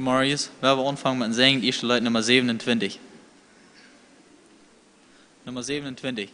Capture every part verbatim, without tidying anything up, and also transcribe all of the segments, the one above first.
Marius, wie woaren aunfangen met een Sinjen, ieeschte Leet Numma säwenuntwintich. Numma säwenuntwintich.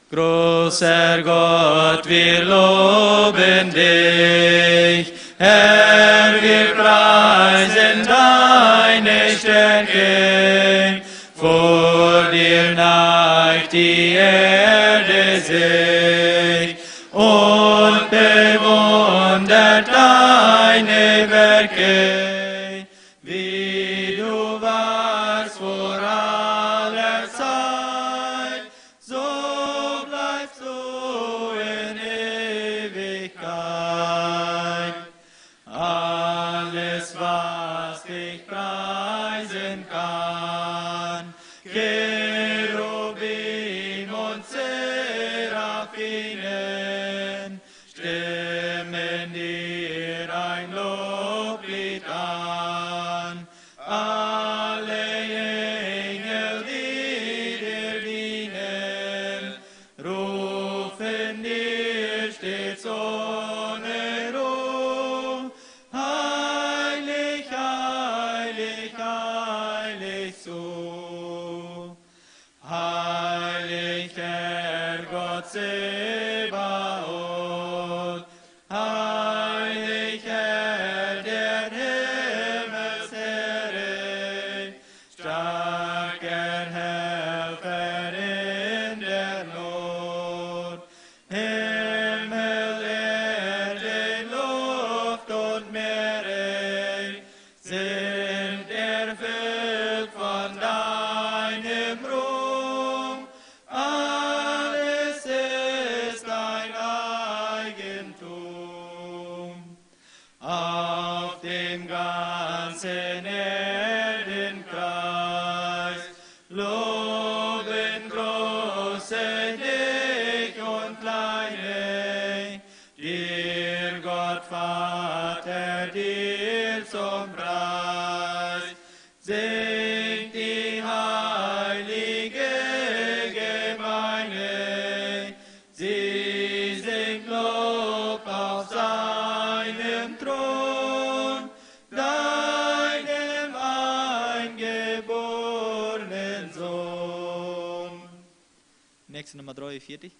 Großer Gott, wir loben dich, Herr, wir preisen deine Stärke. Vor dir neigt die Erde sich und bewundert deine Werke. Wie du warst vor aller Zeit, so bleibst du in Ewigkeit. Alles, was dich preisen kann, Cherubim und Seraphinen, stimmen dir ein Loblied an. Alle Engel, die dir dienen, rufen dir stets ohne Ruh: Heilig, heilig, heilig zu. Heilig, Herr Gott Zebaot, heilig, Herr der Himmelsheere, starker Helfer in der Not. Himmel, Erde, Luft und Meere sind erfüllt von deinem Ruhm. Alles ist dein Eigentum. Auf dem ganzen Erdenkreis loben Große dich und Kleine, dir Gott Vater, dir zum Preis. Singt die heilige Gemeinde, sie singt Lob auf seinem Thron, deinem eingeborenen Sohn. Nächste Numma dreeunvieetich.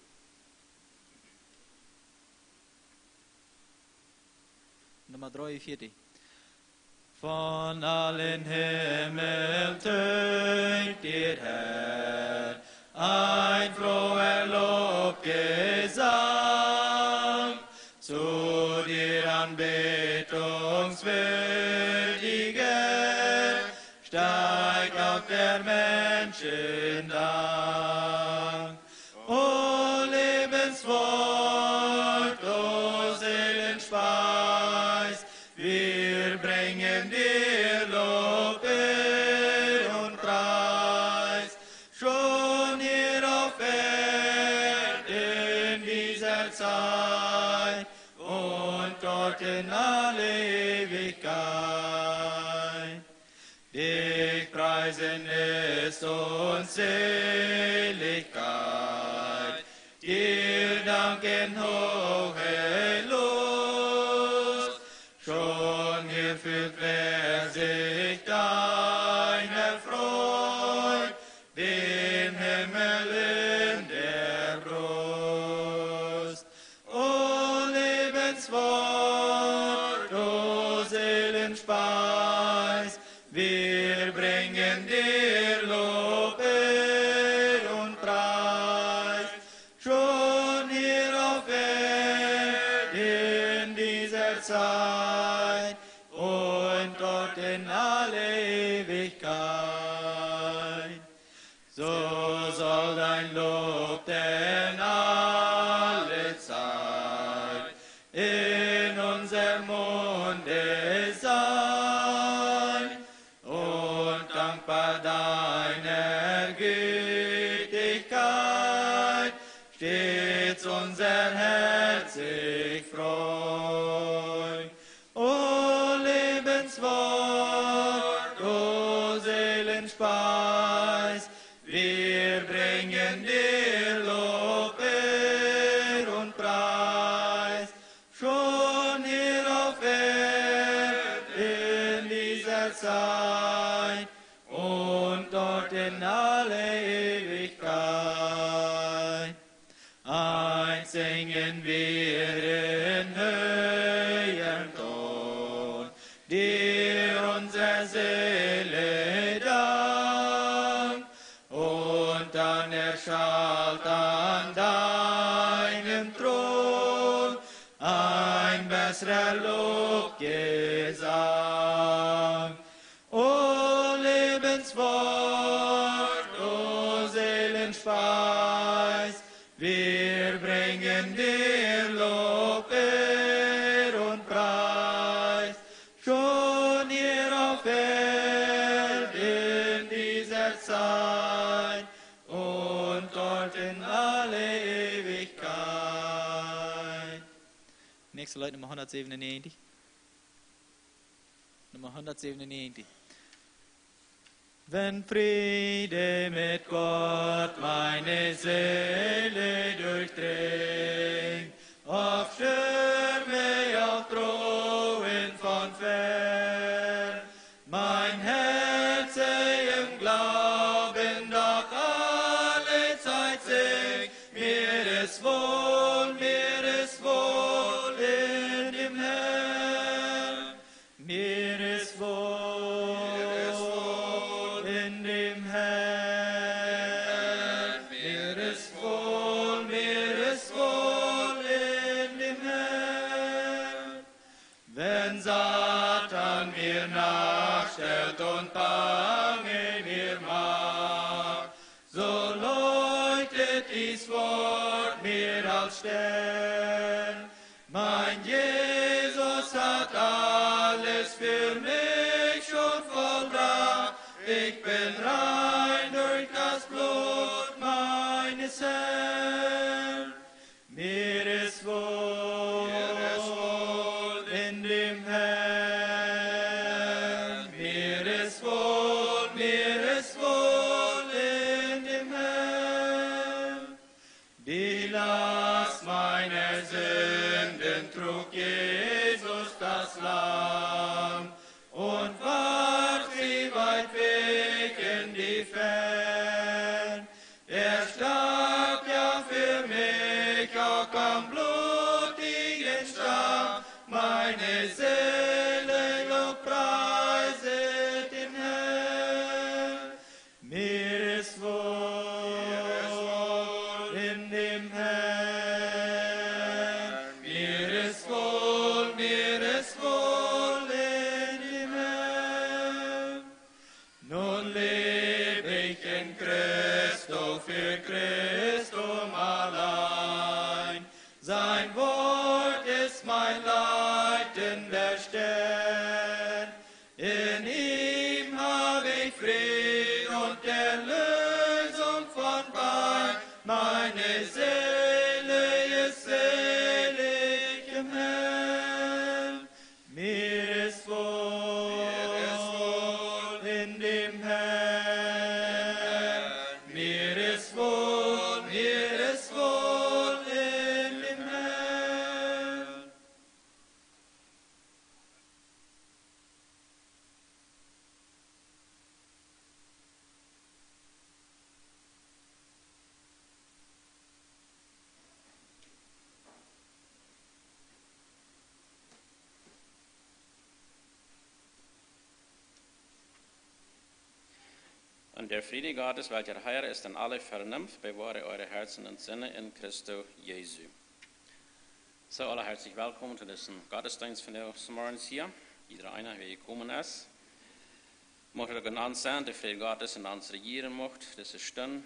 Numma dreeunvieetich. Von allen Himmeln tönt dir, Herr, ein froher Lobgesang. Zu dir anbetungswürdige steigt auf der Menschen Dank. O Lebenswort, o Seelenspeis, wir bringen dir Lob, Ehr und Preis. Schon hier auf Erd in dieser Zeit und dort in alle Ewigkeit. Dich preisen ist uns Seligkeit, dir danken hohe Lust. Schon hier fühlt, wer sich deiner freut, den Himmel in der Brust. O Lebenswort, o Seelenspeis, wir bringen dir Lob, Ehr und Preis. Schon hier auf Erd in dieser Zeit und dort in alle Ewigkeit. So soll dein Lob denn alle Zeit in unserm Munde sein und dankbar deiner Gütigkeit stets unser Herz sich freuen. O Lebenswort, o Seelenspeis, wir bringen dir Lob, Ehr und Preis. Schon hier auf Erd in dieser Zeit alle Ewigkeit. Einsingen wir in höherem Ton dir, unsere Seele dankt, und dann erschallt an deinem Thron ein besserer Lobgesang. O Lebenswort, o Seelenspeis, wir bringen dir Lob, Ehr und Preis. Schon hier auf Erd in dieser Zeit und dort in alle Ewigkeit. Nächste Leut, Nummer hundertsiebenundneunzig. Nummer hundertsiebenundneunzig. Wenn Friede mit Gott meine Seele durchdringt, ob Stürme auch drohen von fern, mein Herz sei im Glauben doch alle Zeit sicher. Mir ist wohl, mir ist wohl in dem Herrn. Mir ist wohl in dem Herrn. Mir ist wohl, mir ist wohl in dem Herrn. Wenn Satan mir nachstellt und Bange mir macht, so leuchtet dies Wort mir als Stern. Mein Jesus hat alles für mich schon vollbracht. Ich bin rein durch das Blut meines Herrn. Mir ist wohl in dem Herrn. Mir ist wohl, mir ist wohl in dem Herrn. Die Last meiner Sünden trug Jesus das Lamm und warf sie weit weg in die Fern. Er starb ja für mich auch am blutigen Stang. Meine Seele lobpreiset den Herrn. Mir ist wohl in dem Herrn. Mir ist wohl, mir ist wohl in dem Herrn. Nun leb ich in Christo, für Christum allein. Sein Wort ist mein leitender Stern. In ihm hab ich Fried und Erlösung von Pein. Meine Seele ist selig im Herrn. Mir ist wohl in dem Herrn. Mir ist wohl, mir ist wohl in dem Herrn. Und der Friede Gottes, welcher höher ist denn alle Vernunft, bewahre eure Herzen und Sinne in Christo Jesu. So, alle herzlich willkommen zu diesem Gottesdienst von der Morgens hier. Jeder einer, der gekommen ist. Mocht er genannt sein, der Friede Gottes in uns regieren mocht, diese Stunde,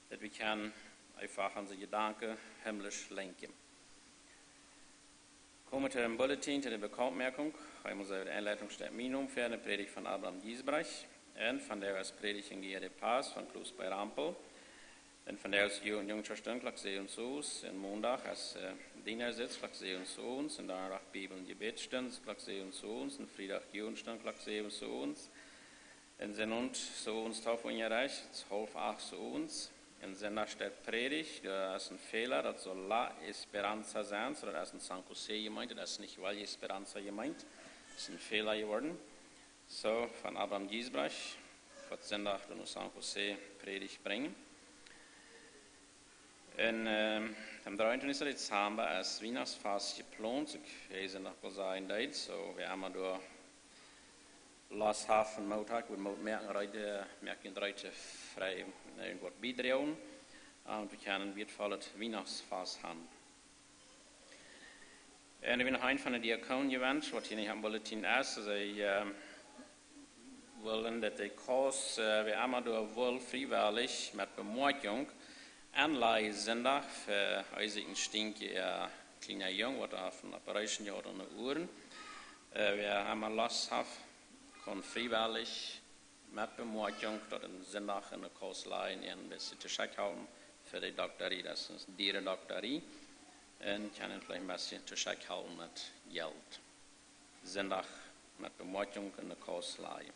dass wir können einfach unsere Gedanken himmlisch lenken. Komen wir zum Bulletin, zu der Bekanntmärkung. Eenmol de Enleitung steit mien Nomen fa de Prädicht von Abraham Giesbrecht. Un vondoag es Prädicht en G R D Pass von Kloos B. Rempel. Un vondoag es Jugend-, Jungschaftsstund, Klock säwen Owens. Un Mondach es, äh, Dienersitz, Klock säwen Owens. Un Donnadach Bibel- un Jebädsstund, Klock säwen Owens. Un Friedach Jugendstund, Klock säwen Owens. Un Sindach Owens Taufunjarecht, haulf acht Owens. Un Sindach steit Prädicht, doa es een Fäla, daut saul La Esperanza sennen, soo daut es en San José jemeent, daut es nich Valle Esperanza jemeent. Daut es een Fäla jeworden. Soo, von Abraham Giesbrecht. Waut Sindach doa no San José Prädicht brinjen. Un, ehm, aum dreeuntwintichsten Dezamba es Wienachtsfast jeplont. Ekj, hee es noch woll sajen, deed, soo, wie haben doa Lust haben, Moot haben, wie motten moaken, reed, moaken reed, frei, irjentwaut biedroagen. Un wie kjennen wieetvoll daut Wienachtsfast haben. Un wie haben noch een von de Diakonen jewenscht, waut hia nich aum Bulletin es. See, ehm, wellen daut de Kaus, eh, wie haben doa woll friewellich met Bemoakjunk aunlajen Sindach fa Isaak Stinkje, eh, kjliena Jung, waut haft eene Operation jehaut aun de Uaren. Eh, wie haben Lust haben, kaun friewellich met Bemoakjunk daut een Sindach enne Kaus lajen un een bät to schekj hoolen fa de Doktarie. Daut es eene diere Doktarie. Un kjennen veleicht een bät to schekj hoolen met Jelt. Sindach met Bemoakjunk enne Kaus lajen.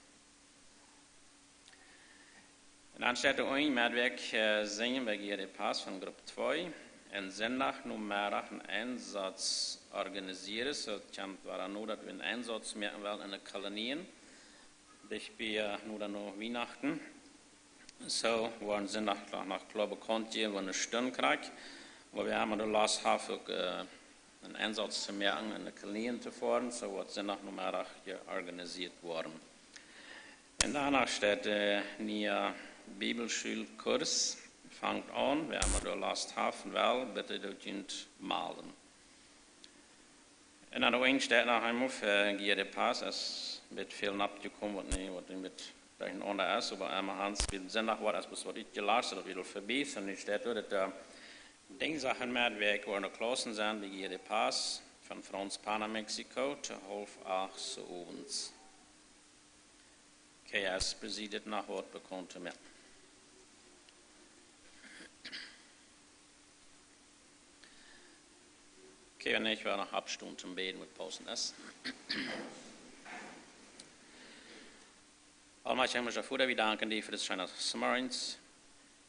Un dan steit doa een Medwirkj, eh, sinjen bie G R D Pass von Grupp twee. Un Sindach Nomeddach eenen Ensatz organiseren, soo daut kjemt wada no daut wie eenen Ensatz moaken wellen enne Kolonien. Dicht bie, eh, no dan no Wienachten. Soo, woaren Sindach noch, noch kloa bekaunt jäwen, woo eene Stund krakjt. Oba wie haben doa Lust haben uk, eh, eenen Ensatz to moaken, enne Kolonien to foaren, soo woat Sindach Nomeddach jeorganisieet woaren. Un doano steit de niee Bibelschoolkurs, fangt aun, wie haben doa Lust haben, well, bitte doot junt malen. Un aun de Enj steit noch eemol fa G R D Pass, es een bät väl nopp jekomen, waut nu, waut nu met derchenaunda es, oba emma Hans, wie Sindach woat es bloos waut utjelast, daut wia aul verbie, un nu steit doa daut, eh, Dinjsdach Medwirkj woaren de Klaussen sennen bie G R D Pass von Frauns Pana Mexiko to haulf acht 's Owents. Okay, es besiedet noch waut bekaunt to moaken. Okay, un ekj well noch oppstonen toom bäden, waut paussent es. Aulmajchtja himmlischa Voda, wie danken die fa dit scheene Zemorjes.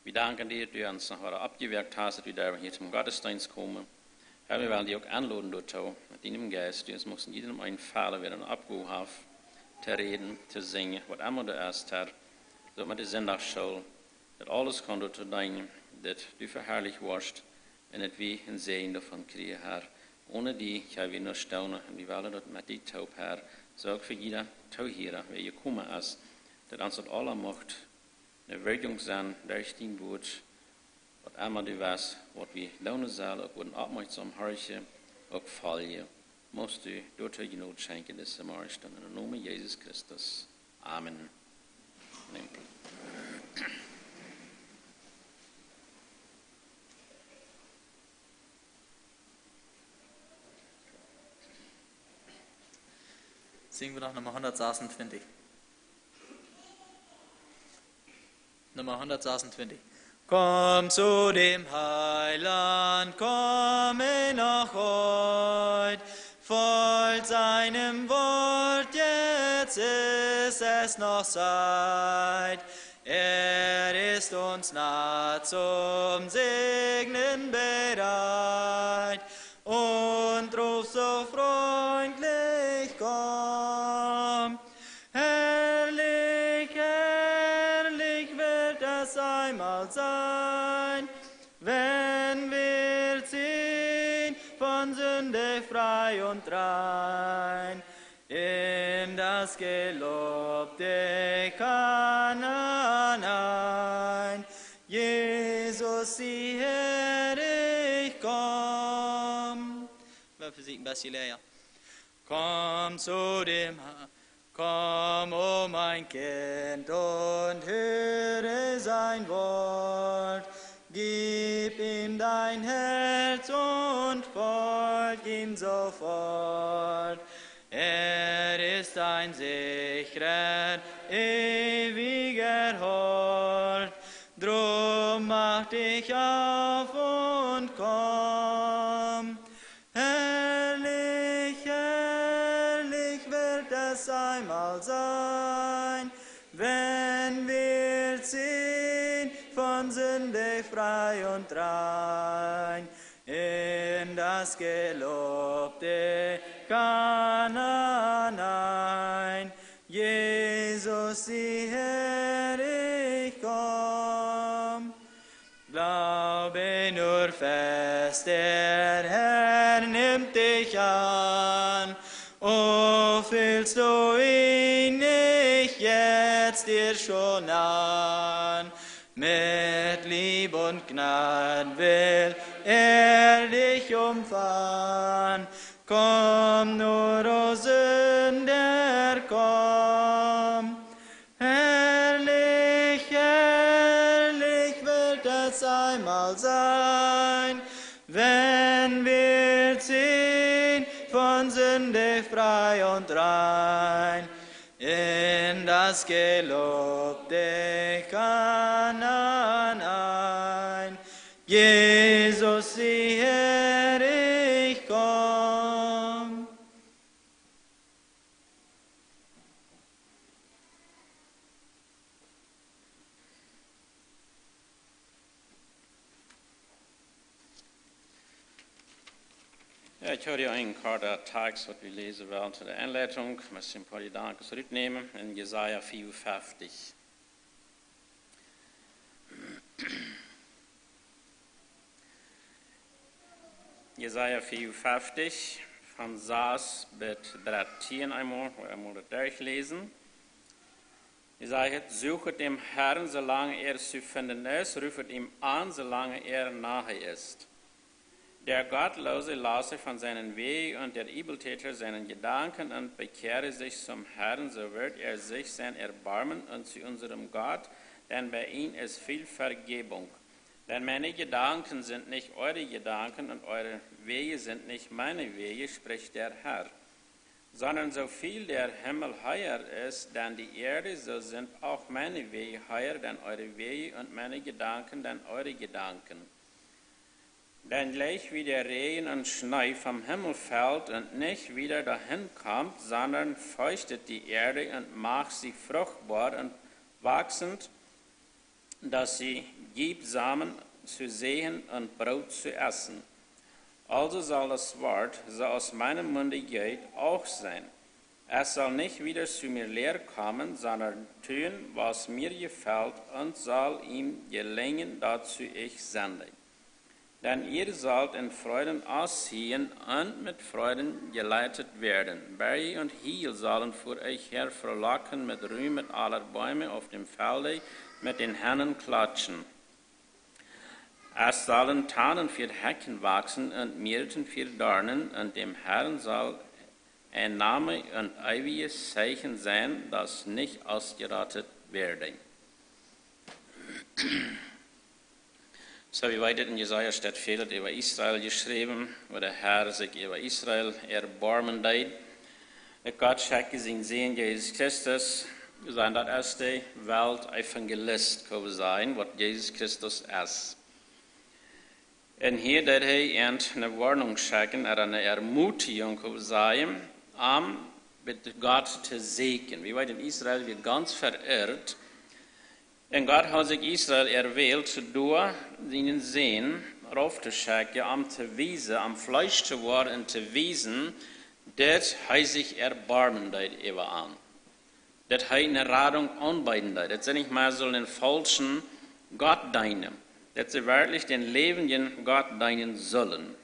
Wie danken die, daut du ons noch wada oppjewakjt hast, daut wie derwen hia toom Gottesdeenst komen. Herr, wie wellen die uk enloden doatoo, met dienem Jeist, du ons muchst en jiedem eenen Fäla, wäa eene Oppgow haft, to räden, to sinjen, waut emma doa es, Herr, soo met de Sindachschool, daut aules kaun doatoo deenen, daut du veharlicht woascht, un daut wie een Säajen doavon kjrieen, Herr. Onen die kjenn wie nuscht doonen, un wie wellen daut met die toop, Herr, soo uk fa jieda Toohiera, wäa jekomen es, daut ons daut aula mucht eene Wirkjunk sennen derch dien Wuat, waut emma du west, waut wie doonen sellen, uk woaren oppmoakjsom horchen, uk foljen. Muchst du doatoo Jnod schenkjen dise Morjes, en dän Nomen Jesus Christus. Amen. Nemt Plauz. Singen wir noch Nummer hundertsechsundzwanzig. Nummer hundertsechsundzwanzig. Komm zu dem Heiland, komm noch heut, folg seinem Wort, jetzt ist es noch Zeit. Er ist uns nah zum Segnen bereit und ruft so freundlich: Komm. Herrlich, herrlich wird es einmal sein, wenn wir ziehen von Sünde frei und rein in das gelobte Kanaan ein. Jesus, sieh her, ich komm. Woa wie sikj een bät läaja. Komm zu dem Herrn, komm, o mein Kind, und höre sein Wort. Gib ihm dein Herz und folg ihm sofort. Er ist ein sichrer, ewiger Hort. Drum mach dich auf und komm. Herrlich, herrlich wird es einmal sein, wenn wir ziehen von Sünde frei und rein in das gelobte Kanaan ein. Jesus, sieh her, nimmt dich an. O, fühlst du ihn nicht jetzt dir schon an? Mit Lieb und Gnad will er dich umfangen. Komm nur, o Sünder, komm. Herrlich, herrlich wird es einmal sein, wenn wir ziehen von Sünde frei und rein in das gelobte Kanaan ein. Jesus, sieh her, ich komm. Ja, ich habe hier einen korten Text, was wir lesen wollen zu der Einleitung. Möchte ein paar Gedanken zurücknehmen in Jesaja vierundfünfzig. Jesaja vierundfünfzig, von sechs bis dreizehn einmal, wo wir einmal das durchlesen. Jesaja: Suchet den Herrn, solange er zu finden ist, rufet ihn an, solange er nahe ist. Der Gottlose lasse von seinen Wegen und der Übeltäter seinen Gedanken und bekehre sich zum Herrn, so wird er sich sein erbarmen und zu unserem Gott, denn bei ihm ist viel Vergebung. Denn meine Gedanken sind nicht eure Gedanken und eure Wege sind nicht meine Wege, spricht der Herr. Sondern so viel der Himmel höher ist denn die Erde, so sind auch meine Wege höher denn eure Wege und meine Gedanken denn eure Gedanken. Denn gleich wie der Regen und Schnee vom Himmel fällt und nicht wieder dahin kommt, sondern feuchtet die Erde und macht sie fruchtbar und wachsend, dass sie gibt Samen zu säen und Brot zu essen. Also soll das Wort, so aus meinem Munde geht, auch sein. Es soll nicht wieder zu mir leer kommen, sondern tun, was mir gefällt, und soll ihm gelingen, dazu ich sende. Denn ihr sollt in Freuden ausziehen und mit Freuden geleitet werden. Berge und Hügel sollen vor euch her frohlocken, mit Rüben und aller Bäume auf dem Felde, mit den Händen klatschen. Es sollen Tannen für Hecken wachsen und Myrten für Dornen, und dem Herrn soll ein Name und ewiges Zeichen sein, das nicht ausgerottet werde. So, wie weit en Jesaja steit väl äwa Israel jeschräwen, woo de Herr sikj äwa Israel erboarmen deed. De Gott schekjt sienen Sän Jesus Christus, soo daut aus de Welt Evangelist kaun sennen, waut Jesus Christus es. Un hia deed hee an eene Woarnunk schekjen, ooda eene Ermutigung kaun sennen, om bie Gott to sieekjen. Wie weet, en Israel wia gaunz verirrt. Un Gott haud sikj Israel erwählt, doa sienen Sän rauf to schekjen, om to wiesen, om Fleesch to woaren un to wiesen, daut hee sikj erboarmen deed äwa an. Daut hee eene Radunk aunbeeden deed. Daut see nich mea sullen eenen faulschen Gott deenen. Daut see werkjlich dän läwendjen Gott deenen sullen.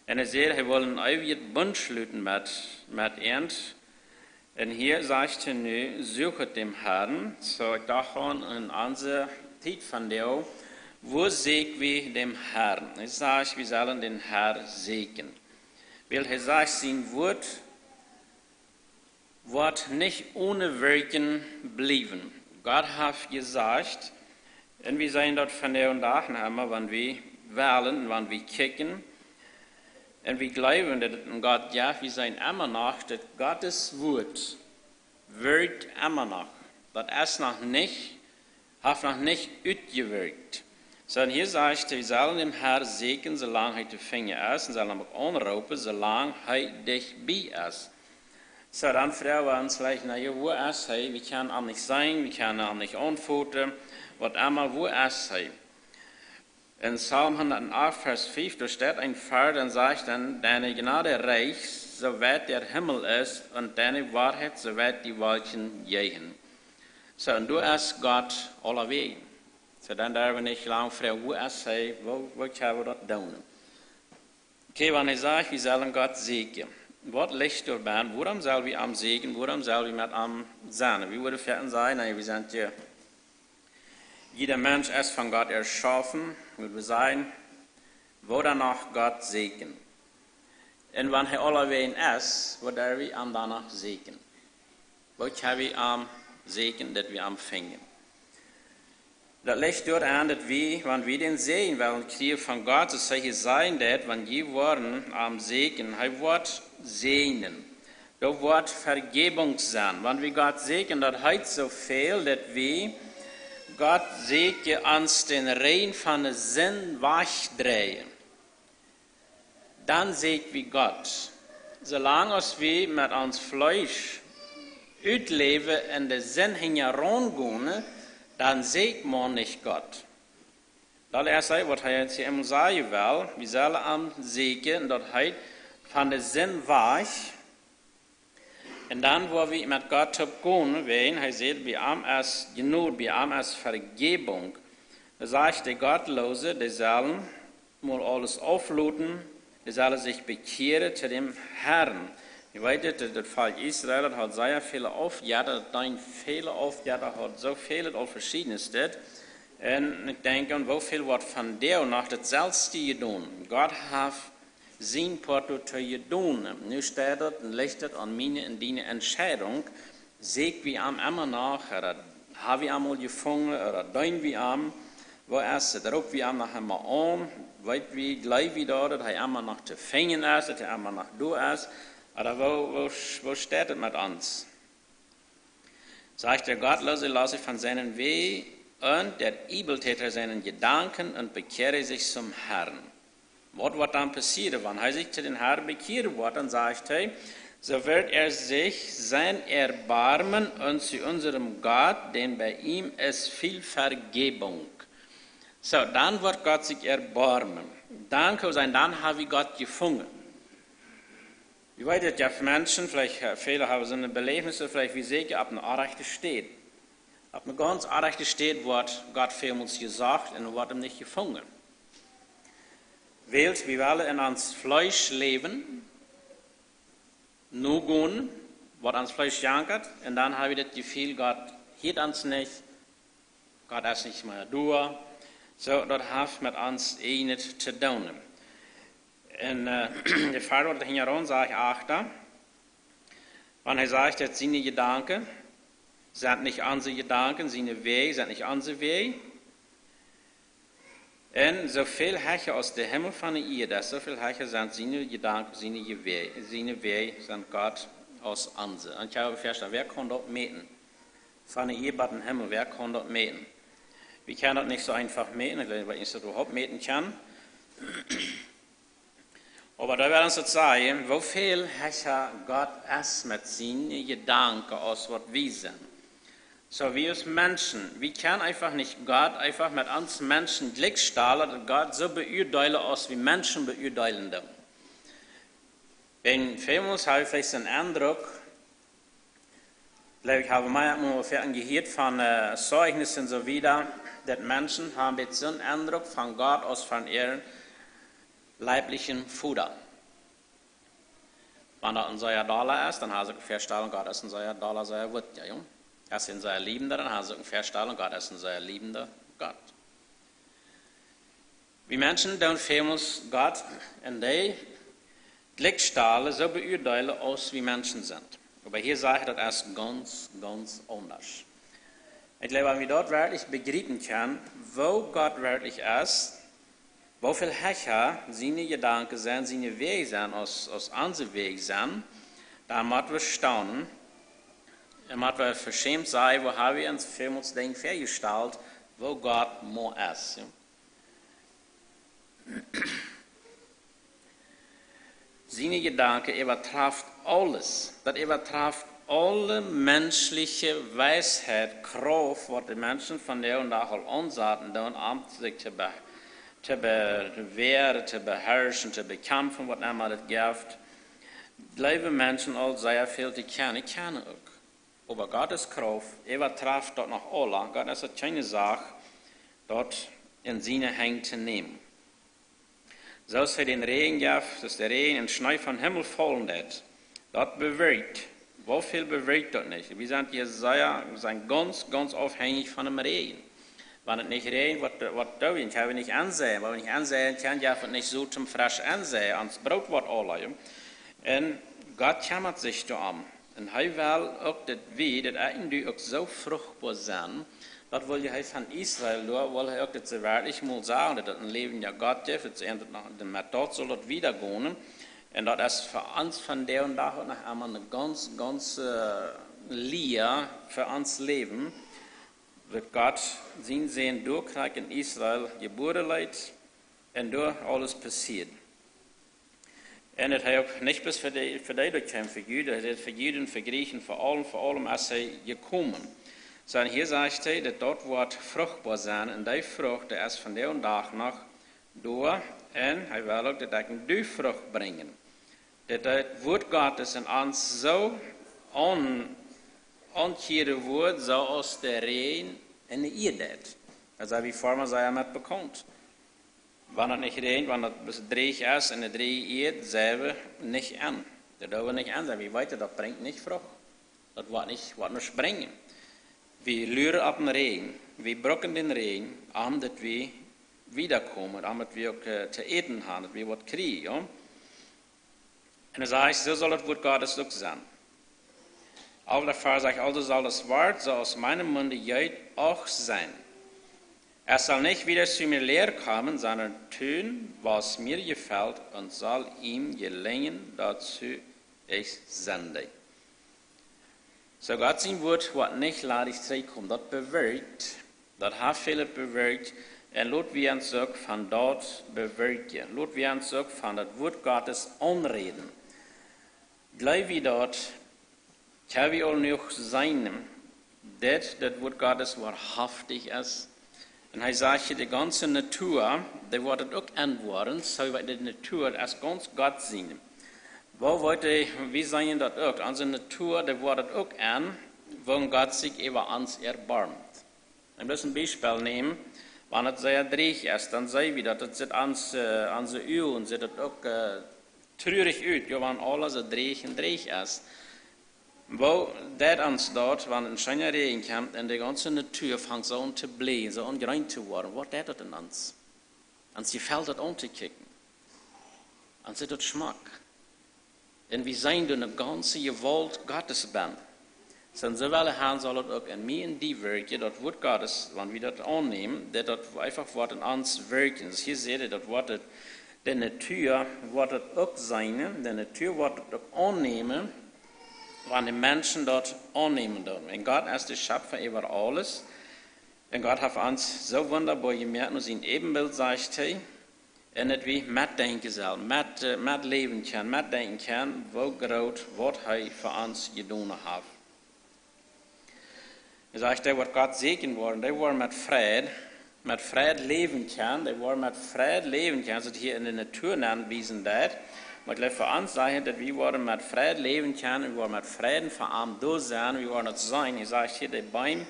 Un hee säd, hee well een eewjet Bunt schluten met, met an. Un hia sajcht hee nu, suchet den Herrn. Soo, ekj docht aun en onse Tiet vondoag, woo sieekj wie dän Herrn? Hee sajcht, wie sellen dän Herrn sieekjen. Wiels hee sajcht, sien Wort woat nich one Wirkjen bliewen. Gott haft jesajcht, un wie seenen daut vondoag noch emma, wan wie wellen, wan wie kjikjen, un wie jleewen, daut et eenen Gott jeft, wie seenen emma noch, daut Gott sien Wort wirkjt emma noch. Daut es noch nich, haft noch nich utjewirkjt. Soo, un hia sajcht hee, wie sellen dän Herrn sieekjen, soo lang hee to finjen es, un sellen am uk aunroopen, soo lang hee dicht bie es. Soo, dan froagen wie ons veleicht, na jo, wua es hee? Wie kjennen am nich seenen, wie kjennen am nich aunfoten, waut emma, wua es hee? En Psalm hundat acht, Varsch fiew, doa steit een Varsch, dee sajcht dan: Deine Gnade reicht, so weit der Himmel ist, und deine Wahrheit, so weit die Wolken reichen. Soo, un doa es Gott aulawäajen. Soo, dan derwen wie nich lang froagen, wua es hee, woo, woo kjenn wie daut doonen? Okay, wan hee sajcht, wie sellen Gott sieekjen. Waut licht doabie? Wuarom sell wie am sieekjen? Wuarom sell wie met am sennen? Wie wudden veleicht sajen, na, wie sent je, jieda Mensch es von Gott erschaufen, wudden wie sajen, woo dan noch Gott sieekjen? Un wan hee aulawäajen es, woo doo wie am dan noch sieekjen? Woo kjenn wie am sieekjen, daut wie am finjen? Daut licht doaraun, daut wie, wan wie dän Säajen wellen kjrieen von Gott, soo aus hee sajen deed, wan jie woaren am sieekjen, hee woat säajnen. Doa woat Vegebung sennen. Wan wie Gott sieekjen, daut heet soo väl, daut wie Gott sieekjen, ons dän Räajen von de Sind wajchdreien. Dan sieekj wie Gott. Soo lang aus wie met ons Fleesch utläwen un de Sind hinjaraun gonen, dan sieekj wie nich Gott. Daut es hee, waut hee ons hia emol sajen well. Wie sellen am sieekjen, daut heet von de Sind wajch. Un dan, woo wie met Gott toop gonen, wan hee sajcht, bie am es Jnod, bie am es Vegebung. Dan sajcht de Gottloose, dee sellen mol aules aufloten, dee sellen sikj bekjieren to däm Herrn. Jie weeten, daut, daut Volkj Israel, daut haud sea väle Aufjetta, daut deend väle Aufjetta, haud soo väl aul veschiednet. Un ekj denkj aun, woo väl woat von dee noch daut selwje jedonen. Gott haft sien Poat doatoo jedonen. Nu steit daut un licht daut aun miene un diene Entscheidunk. Sieekj wie am emma noch, ooda hab wie am aul jefungen, ooda deenen wie am? Woo es et? Roop wie am noch emma aun? Weet wie, jleew wie daut, daut hee emma noch to finjen es, daut hee emma noch doa es? Ooda woo, woo, woo steit et met ons? Sajcht: Der Gottlose lasse von seinen Wegen und der Übeltäter seinen Gedanken und bekehre sich zum Herrn. Waut woat dan passieren, wan hee sikj to dän Herrn bekjieren woat? Dan sajcht hee: So wird er sich sein erbarmen und zu unserem Gott, denn bei ihm ist viel Vergebung. Soo, dan woat Gott sikj erbarmen. Dan kaun sennen, dan hab wie Gott jefungen. Jie weeten daut jo, Menschen, veleicht, äh, väle haben soone Beläwnisse, veleicht wie secha opp eene orrajchte Städ. Opp eene gaunz orrajchte Städ woat Gott väl mol jesocht un woat am nich jefungen. Wiels wie wellen en ons Fleesch läwen, nogonen, waut ons Fleesch jankat, un dan hab wie daut Jefeel, Gott hieet ons nich, Gott es nich mea doa. Soo, daut haft met ons ieejnet to doonen. Un, äh, de Varsch, waut hia run sajcht, acht, wan hee sajcht, daut siene Jedanken sent nich onse Jedanken, siene Wäaj sent nich onse Wäaj. Un soo väl hecha aus de Himmel von de Ieed es, soo väl hecha sent siene Jedanken, siene Jewe-, siene Wäaj sent Gott aus onse. Un ekj hab vestonen, wäa kaun daut mäten? Von de Ieed bat dän Himmel, wäa kaun daut mäten? Wie kjennen daut nich soo eefach mäten, ekj weet nich, daut wie daut mäten kjennen. Oba doa woat ons daut sajen, woo väl hecha Gott es met siene Jedanken aus waut wie sent. Soo, wie aus Menschen, wie kjennen eefach nich Gott eefach met ons Menschen jlikjstalen, daut Gott soo beuadeelen aus wie Menschen beuadeelen doonen. Wan väl mol hab wie veleicht dän Endruck, jleew ekj, hab wie mea mol väl jehieet von, äh, Zeijnissen un soo wieda, daut Menschen haben een bät soon Endruck von Gott aus von äaren leiblichen Voda. Wan daut een sea dolla es, dan haben see vestonen, Gott es een sea dolla, sea wudd, jo, jo. Es een sea liebender, dan haben see vestonen, Gott es een sea liebender Gott. Wie Menschen doonen väl mol Gott en dee jlikjstalen, soo beuadeelen aus wie Menschen sent. Oba hia sajcht hee, daut es gaunz, gaunz aundasch. Ekj jleew, wan wie daut werkjlich bejriepen kjennen, woo Gott werkjlich es, woo väl hecha siene Jedanken sent, siene Wäaj sent aus, aus onse Wäaj sent, dan motten wie staunen. Un motten wie veschämt sennen, woo haben wie ons väl mol Dinja väajestalt, woo Gott mau es, jo. Siene Jedanken äwatraft aules. Daut äwatraft aule menschliche Weisheit, Krauft, waut de Menschen von vondoag aul aunsaten doonen, om sikj to be-, to bewähren, to beharschen, to bekjamfen, waut emma daut jeft. Jleewen Menschen aul sea väl to kjennen, kjennen uk. Oba Gott siene Krauft äwatraft daut noch aules. Gott es daut kjeene Sach, daut en siene Henj to nämen. Soo aus hee dän Räajen jeef, daut de Räajen un Schnee vom Himmel faulen deed, daut bewirkjt, woo väl bewirkjt daut nich? Wie sent hia sea, wie sent gaunz, gaunz aufhenjich von däm Räajen. Wan et nich räajent, waut, waut doo wie? Kjenn wie nich aunseien. Wan wie nich aunseien kjennen, jeft et nich Sot toom fresch aunseien. Ons Broot woat aula, jo. Un Gott kjemmat sikj doarom. Un hee well uk, daut wie, daut ekj un du uk soo fruchtboa sent. Daut wull hee von Israel, doa wull hee uk, daut see werkjlich mol sagen, daut et een läwendja Gott jeft, daut see ent noch, met daut saul daut wieda gonen. Un daut es fa ons vondoag dän Dach uk noch emol eene gaunz, gaunz, äh, Lia fa ons Läwen, daut Gott sienen Sän doa krakjt en Israel jebuaren leet un doa aules passieed. Un et hee uk nich bloos fa dee, fa dee doa kjeem, fa Juden, hee säd fa Juden, fa Griechen, fa aulem, fa aulem es hee jekomen. Soo, un hia sajcht hee, daut daut woat fruchtboa sennen, un dee Frucht, dee es vondoag dän Dach noch doa, un hee well uk, daut ekj un du Frucht brinjen. Daut daut Wuat Gottes en ons soo aun, aunkjieren woat, soo aus de Räajen en de Ieed deit. Daut sent wie Farma sea met bekaunt. Wan et nich räajent, wan et bloos dreech es en de dreeje Ieed, seien wie nich aun. Doa doo wie nich aun seien. Wie weeten, daut brinjt nich Frucht. Daut woat nich, woat nuscht brinjen. Wie luaren opp dän Räajen. Wie brucken dän Räajen, om daut wie wieda komen, om daut wie uk, äh, to äten haben, daut wie waut kjrieen, jo. Un hee sajcht, soo saul daut Wuat Gottes uk sennen. Aulfta Varsch sajcht, also soll es woaren, soo aus meinem Munde jeit, auch sein. Es soll nicht wieder zu mir leer kommen, sondern tun, was mir gefällt, und soll ihm gelingen, dazu ich sende. Soo Gott sien Wuat woat nich ladich trigjkomen. Daut bewirkjt, daut haft väl bewirkjt. Un lot wie ons uk von daut bewirkjen. Lot wie ons uk von daut Wuat Gottes aunräden. Jleew wie daut, kjenn wie aul noch seenen, daut daut Wuat Gottes woarhauftich es? Un hee sajcht hia, de gaunze Natua, dee woat et uk aunwoaren, soo aus de Natua, daut es gaunz Gott sien. Woo woat dee, wie seenen daut uk, onse Natua, dee woat et uk aun, woo Gott sikj äwa ons erboarmt. Ekj well een Biespel nämen, wan et sea dreech es, dan seenen wie daut, daut sitt ons, äh, onse Uagen, sitt et uk, äh, trurich ut, jo, wan aules soo dreech un dreech es. Woo deit ons daut, wan een scheena Räajen kjemt un de gaunze Natua fangt soo aun to bleien, soo aun jreen to woaren? Waut deit daut en ons? Ons jefelt daut auntotookjikjen. Ons sitt daut schmock. Un wie seenen doa de gaunze Jewault Gottes bennen. Soo, soo well hee saul et uk en mie un die wirkjen, daut Wuat Gottes, wan wie daut aunnämen, daut daut eefach woat en ons wirkjen. Soo hia sajcht hee, daut woat et, de Natua woat et uk seenen, de Natua woat et uk aunnämen, wan de Menschen daut aunnämen doonen. Un Gott es de Schepfa äwa aules. Un Gott haft ons soo wundaboa jemoakt, no sien Äwenbilt, sajcht hee. Un daut wie metdenkjen sellen, met, äh, metläwen kjennen, metdenkjen kjennen, woo groot waut hee fa ons jedonen haft. Hee sajcht, dee waut Gott säajnen woaren, dee woaren met Fräd, met Fräd läwen kjennen, dee woaren met Fräd läwen kjennen, aus et hia en de Natua aunwiesen deit. Oba ekj jleew, fa ons sajcht hee, daut wie woaren met Fräd läwen kjennen, wie woaren met Fräd fa am doa sennen, wie woaren daut seenen. Hee sajcht hia, de Beem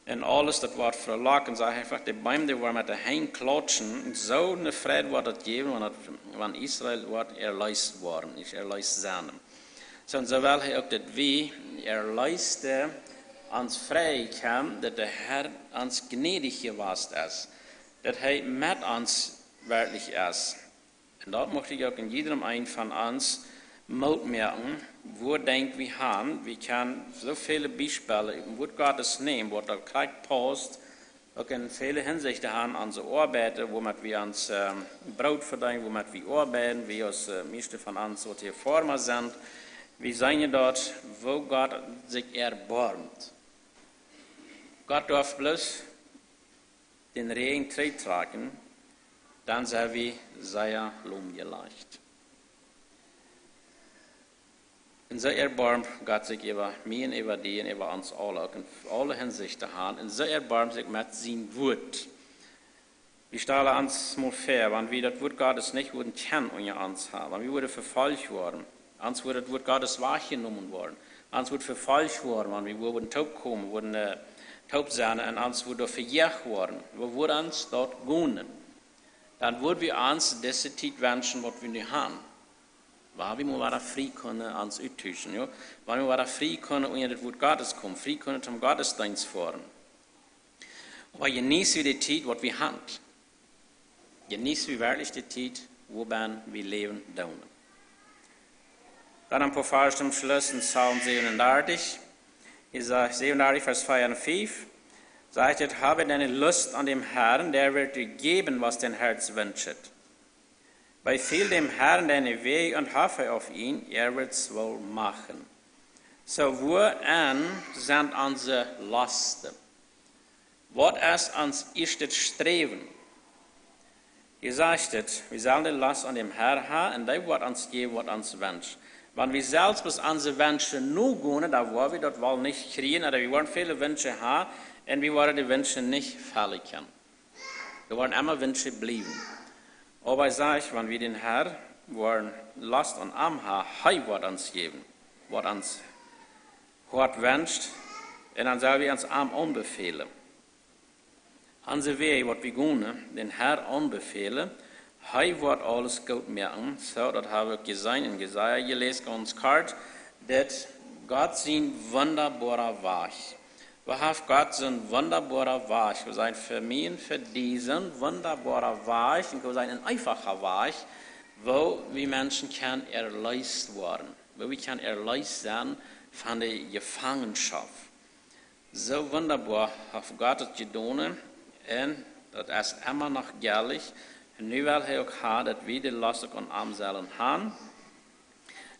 un aules, daut woat veloakjen, sajcht hee eefach, de Beem, dee woaren met de Henj klautschen. Un soo eene Freid woat daut jäwen, wan daut, wan Israel woat erleest woaren, es erleest sennen. Soo, un soo well hee uk, daut wie erleest, ons frei kjennen, daut de Herr ons jnädich jewast es, daut hee met ons werkjlich es. Un daut mucht ekj uk en jiedrem eenen von ons Moot moaken, woo denkj wie han, wie kjennen soo väle Biespels ut daut Wuat Gottes nämen, waut daut krakjt pausst, uk en väle Hinsichten han, onse Oabeit, woomet wie ons, ähm, Broot vedeenen, woomet wie oabeiden, wie aus, äh, mieeschte von ons, waut hia Farma sent, wie seenen daut, woo Gott sikj erboarmt. Gott darf bloos dän Räajen trigj trakjen, dan sent wie sea lomjelajcht. Un soo erboarmt Gott sikj äwa mie un äwa die un äwa ons aule, uk en aule Hinsichten han. Un soo erboarmt sikj met sien Wuat. Wie stalen ons mol väa, wan wie daut Wuat Gottes nich wudden kjennen unja ons han, wan wie wudden vefolcht woaren, ons wudd daut Wuat Gottes wajchjenomen woaren, ons wudd vefolcht woaren, wan wie wudden toopkomen, wudden, äh, toop sennen un ons wudd vejoacht woaren. Woo wudd ons daut gonen? Dan wudd wie ons dise Tiet wenschen, waut wie nu haben. Wua wie mau wada frie kjennen ons uttuschen, jo? Wua wie mau wada frie kjennen unja daut Wuat Gottes komen, frie kjennen toom Gottesdeenst foaren. Oba jeneet wie de Tiet, waut wie haben. Jeneet wie werkjlich de Tiet, wua wie läwen doonen. Dan een poa Varsch toom Schluss en Psalm säwenundartich. Hia sajcht säwenundartich, Varsch vea un fief, sajcht et: „Habe deine Lust an dem Herrn, der wird dir geben, was dein Herz wünscht. Befiehl dem Herrn deine Wege und hoffe auf ihn, er wird's wohl machen.“ Soo, wua en sent onse Lusten? Waut es ons ieeschtet Sträwen? Hia sajcht et, wie sellen de Lust aun däm Herrn haben un dee woat ons jäwen, waut ons wenscht. Wan wie selfst bloos onse Wenschen nogonen, dan woa wie daut woll nich kjrieen, ooda wie woaren väle Wenschen haben un wie woaren de Wenschen nich erfellen kjennen. Doa woaren emma Wenschen bliewen. Oba hee sajcht, wan wie dän Herrn woaren Lust aun am haben, hee woat ons jäwen, waut ons Hoat wenscht, un dan sell wie ons am aunbefälen. Onse Wäaj, waut wie gonen, dän Herrn aunbefälen, hee woat aules goot moaken. Soo, daut hab wie uk jeseenen en Jesaja jeläsen, gaunz kort, daut Gott sien wundaboara Wajch. Woo haft Gott soon wundaboara Wajch? Wie sent fa mie un fa die soon wundaboara Wajch, un wie sent een eenfacha Wajch, woo wie Menschen kjennen erleest woaren, woo wie kjennen erleest sennen von de Jefangenschoft. Soo wundaboa haft Gott daut jedonen, un daut es emma noch jelich. Un nu well hee uk haben, daut wie de Lust uk aun am sellen haben,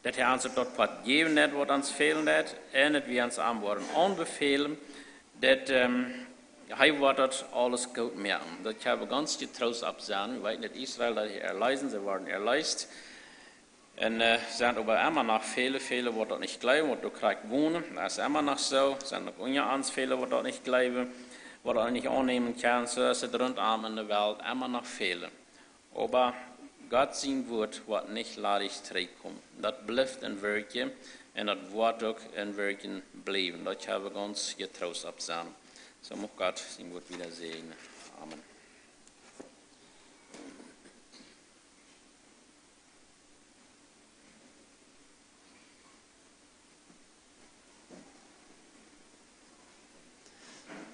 daut hee ons uk daut Poat jäwen woat, waut ons fälen deit, un daut wie ons am woaren aunbefälen, daut, ähm, hee woat daut aules goot moaken. Doa kjenn wie gaunz jetroost opp sennen. Wie weeten, daut Israel, daut hee erleesen, see worden erleest. Un, äh, sent oba emma noch väle, väle, waut daut nich jleewen, waut doa krakjt wonen. Daut es emma noch soo. Sent uk unja ons väle, waut daut nich jleewen, waut daut nich aunnämen kjennen. Soo es et runtom en de Welt emma noch väle. Oba Gott sien Wuat woat nich ladich trigjkomen. Daut blift en Wirkjen un daut woat uk en Wirkjen bliewen. Doa kjenn wie gaunz jetroost opp sennen. Soo mucht Gott sien Wuat wieda säajnen. Amen.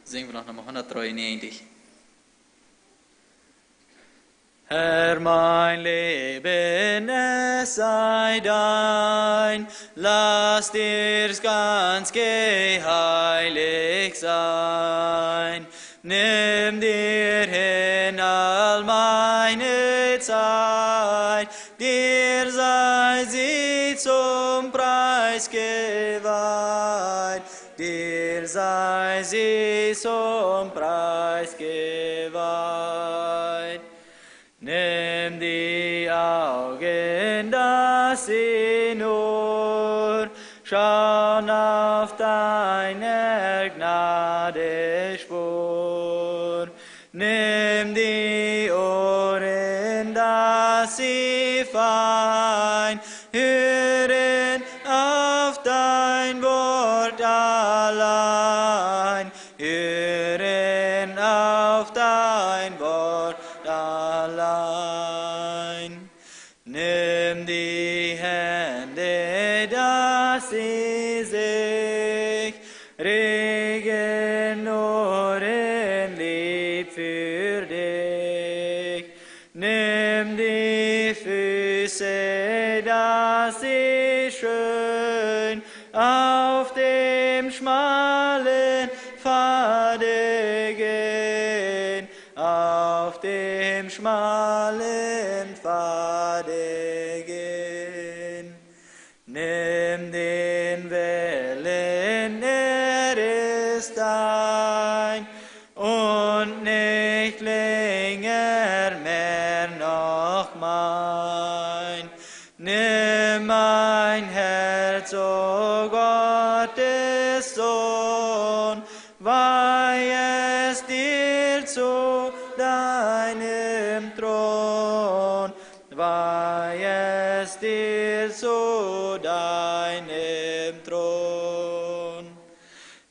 Singen wir noch Nummer hundertdreiundneunzig. Herr, mein Leben, es sei dein, lass dir's ganz geheiligt sein. Nimm dir hin all meine Zeit, dir sei sie zum Preis geweiht, dir sei sie zum Preis geweiht. Nimm die Augen, dass sie nur schauen auf deiner Gnade Spur. Nimm die Ohren, dass sie fein hören auf dein Wort allein, hören auf dein Wort allein. Nimm die Hände, dass sie sich regen nur in Lieb für dich. Nimm die Füße, dass sie schön auf dem schmalen Pfade gehen, auf dem schmalen Pfade gehen. Nimm den Willen, er ist dein und nicht länger mehr noch mein. Nimm mein Herz, o Gottes Sohn, weih es dir zu deinem Thron, weih es dir zu deinem Thron.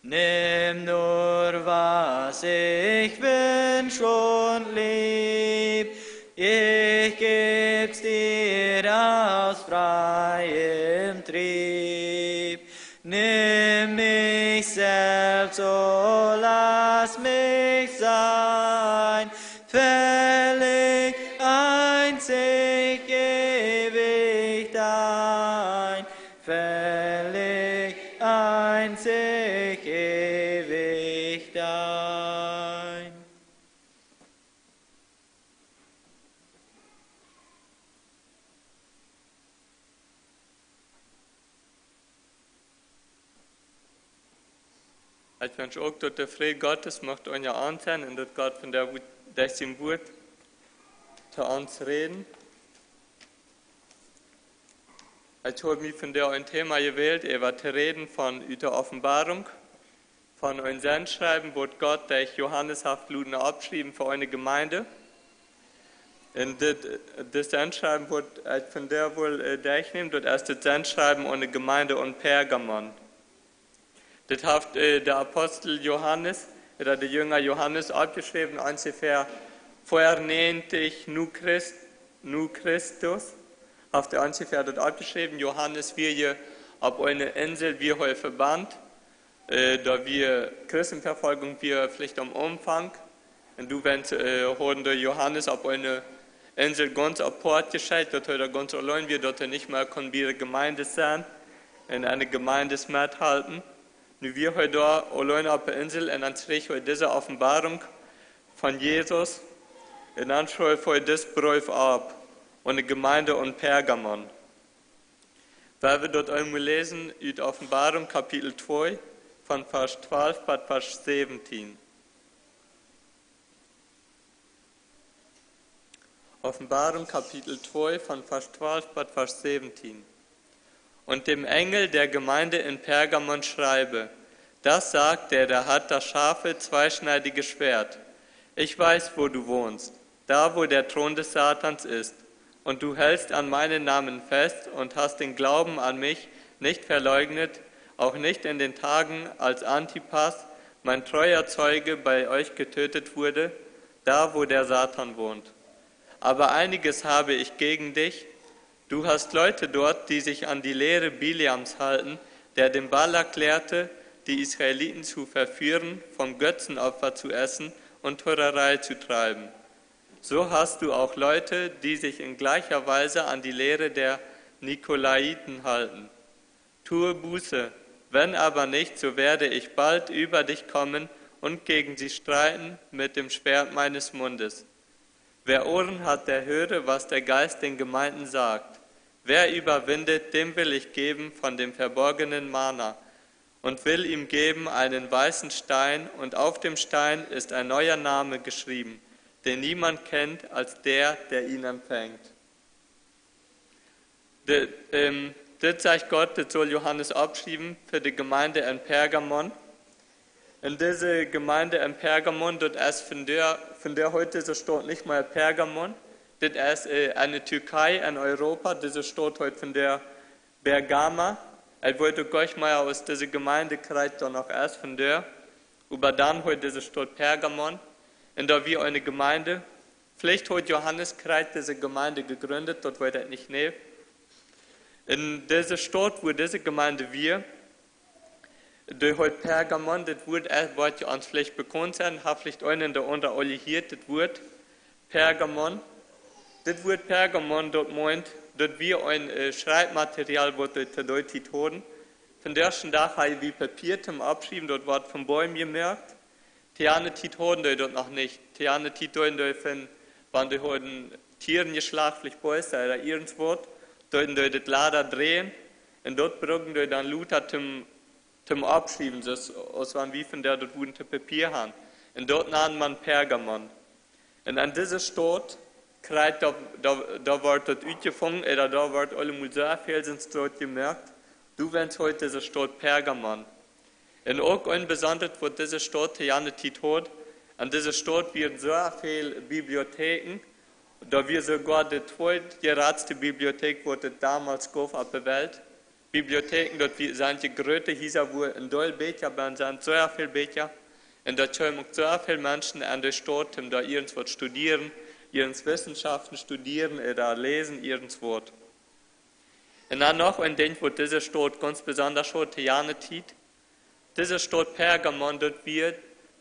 Nimm nur, was ich wünsch und lieb, Ich geb's dir aus freiem Trieb. Nimm mich selbst, o lass mich sein, völlig, einzig, ewig dein, völlig, einzig, ewig dein. Ekj wensch uk, daut de Fräd Gottes mucht unja ons sennen un daut Gott vondoag derch sien Wort to ons räden. Ekj hab mie vondoag een Thema jewält, äwa to räden von ut de Openboarunk, von een Sendschriewen, waut Gott derch Johanes haft loten oppschriewen fa eene Jemeent. Un dit, dit Sendschriewen, waut ekj vondoag well, äh, derchnämen, daut es daut Sendschriewen aun de Jemeent en Pergamon. Dit haft, äh, de Apostel Johanes, ooda de Jinja Johanes, oppjeschräwen, onjefäa ver näajentich nu Christ, nu Christus, haft hee onjefäa daut oppjeschräwen. Johanes wia hia opp eene Insel, wia hee vebant, äh, doa wia Christenvefoljunk, wia veleicht aum Aunfank. Un doawäajen, äh, hauden dee Johanes opp eene Insel gaunz apoat jeschekjt, daut hee doa gaunz auleen wia, daut hee nich mea kunn bie de Jemeent sennen un aun de Jemeent methalpen. Nu wia hee doa auleen opp de Insel un dan kjrieech hee dise Openboarunk von Jesus. Un dan schreef hee disen Breef opp aun de Jemeent en Pergamon. Wie woaren daut eemol läsen ut Openboarunk Kapitel twee von Varsch twalf bat Varsch säwentieen. Openboarunk Kapitel twee von Varsch twalf bat Varsch säwentieen. Und dem Engel der Gemeinde in Pergamon schreibe: Das sagt der, der hat das scharfe, zweischneidige Schwert. Ich weiß, wo du wohnst, da, wo der Thron des Satans ist. Und du hältst an meinen Namen fest und hast den Glauben an mich nicht verleugnet, auch nicht in den Tagen, als Antipas, mein treuer Zeuge, bei euch getötet wurde, da, wo der Satan wohnt. Aber einiges habe ich gegen dich. Du hast Leute dort, die sich an die Lehre Bileams halten, der dem Balak lehrte, die Israeliten zu verführen, vom Götzenopfer zu essen und Hurerei zu treiben. So hast du auch Leute, die sich in gleicher Weise an die Lehre der Nikolaiten halten. Tue Buße, wenn aber nicht, so werde ich bald über dich kommen und gegen sie streiten mit dem Schwert meines Mundes. Wer Ohren hat, der höre, was der Geist den Gemeinden sagt. Wer überwindet, dem will ich geben von dem verborgenen Mana und will ihm geben einen weißen Stein, und auf dem Stein ist ein neuer Name geschrieben, den niemand kennt als der, der ihn empfängt. De, ähm, dit sajcht Gott, dit saul Johanes oppschriewen fa de Jemeent en Pergamon. Un dise Jemeent en Pergamon, daut es von doa, von doa heet dise Staut nich mea Pergamon. Dit es, äh, enne Türkei, en Europa. Dise Staut heet von doa Bergama. Ekj weet uk nich mea, aus dise Jemeent krakjt doa noch es von doa. Oba dan heet dise Staut Pergamon. Un doa wia eene Jemeent. Veleicht haud Johanes krakjt dise Jemeent jejrinjt, daut weet ekj nich, nä. Un dise Staut, wua dise Jemeent wia, dee heet Pergamon, dit Wuat, äh, woat ons veleicht bekaunt sennen, haft veleicht eena ooda aundra aul jehieet, dit Wuat Pergamon. Dit Wuat Pergamon, daut meent, daut wia een, äh, Schriefmaterial, waut dee to dee Tiet hauden. Vondoag dän Dach hab wie Papia toom oppschriewen, daut woat von Bäumen jemoakt. To jane Tiet hauden dee daut noch nich. To jane Tiet deeden dee von, wan dee hauden Tieren jeschlacht, veleicht Beesen ooda irjent waut, deeden dee daut Lada dreien un daut bruckten dee dan lota toom, toom oppschriewen, soo aus wan wie vondoag daut wudden to Papia han. Un daut nand maun Pergamon. Un aun dise Staut krakjt, doa, doa, doa wort daut utjefungen, ooda doa wort aulemol soo väl sent doa jemoakt. Doawäajen heet dise Staut Pergamon. Un uk een besondret, waut dise Staut to jane Tiet haud. Aun dise Staut wieren soo väl Bibliotheken. Doa wia soogoa de tweedjeratste Bibliothek, waut et donmols jeef opp de Welt. Bibliotheken, daut wia, sent je groote Hiesa, wua een Deel Bieekja bennen sent, soo väl Bieekja. Un doa kjeemen uk soo väl Menschen aun de Staut, om doa irjent waut studieren, irjent Wissenschaften studieren ooda läsen, irjent waut. Un dan noch een Dinkj, waut dise Staut gaunz besonda haud to jane Tiet. Dise Staut Pergamon, daut wia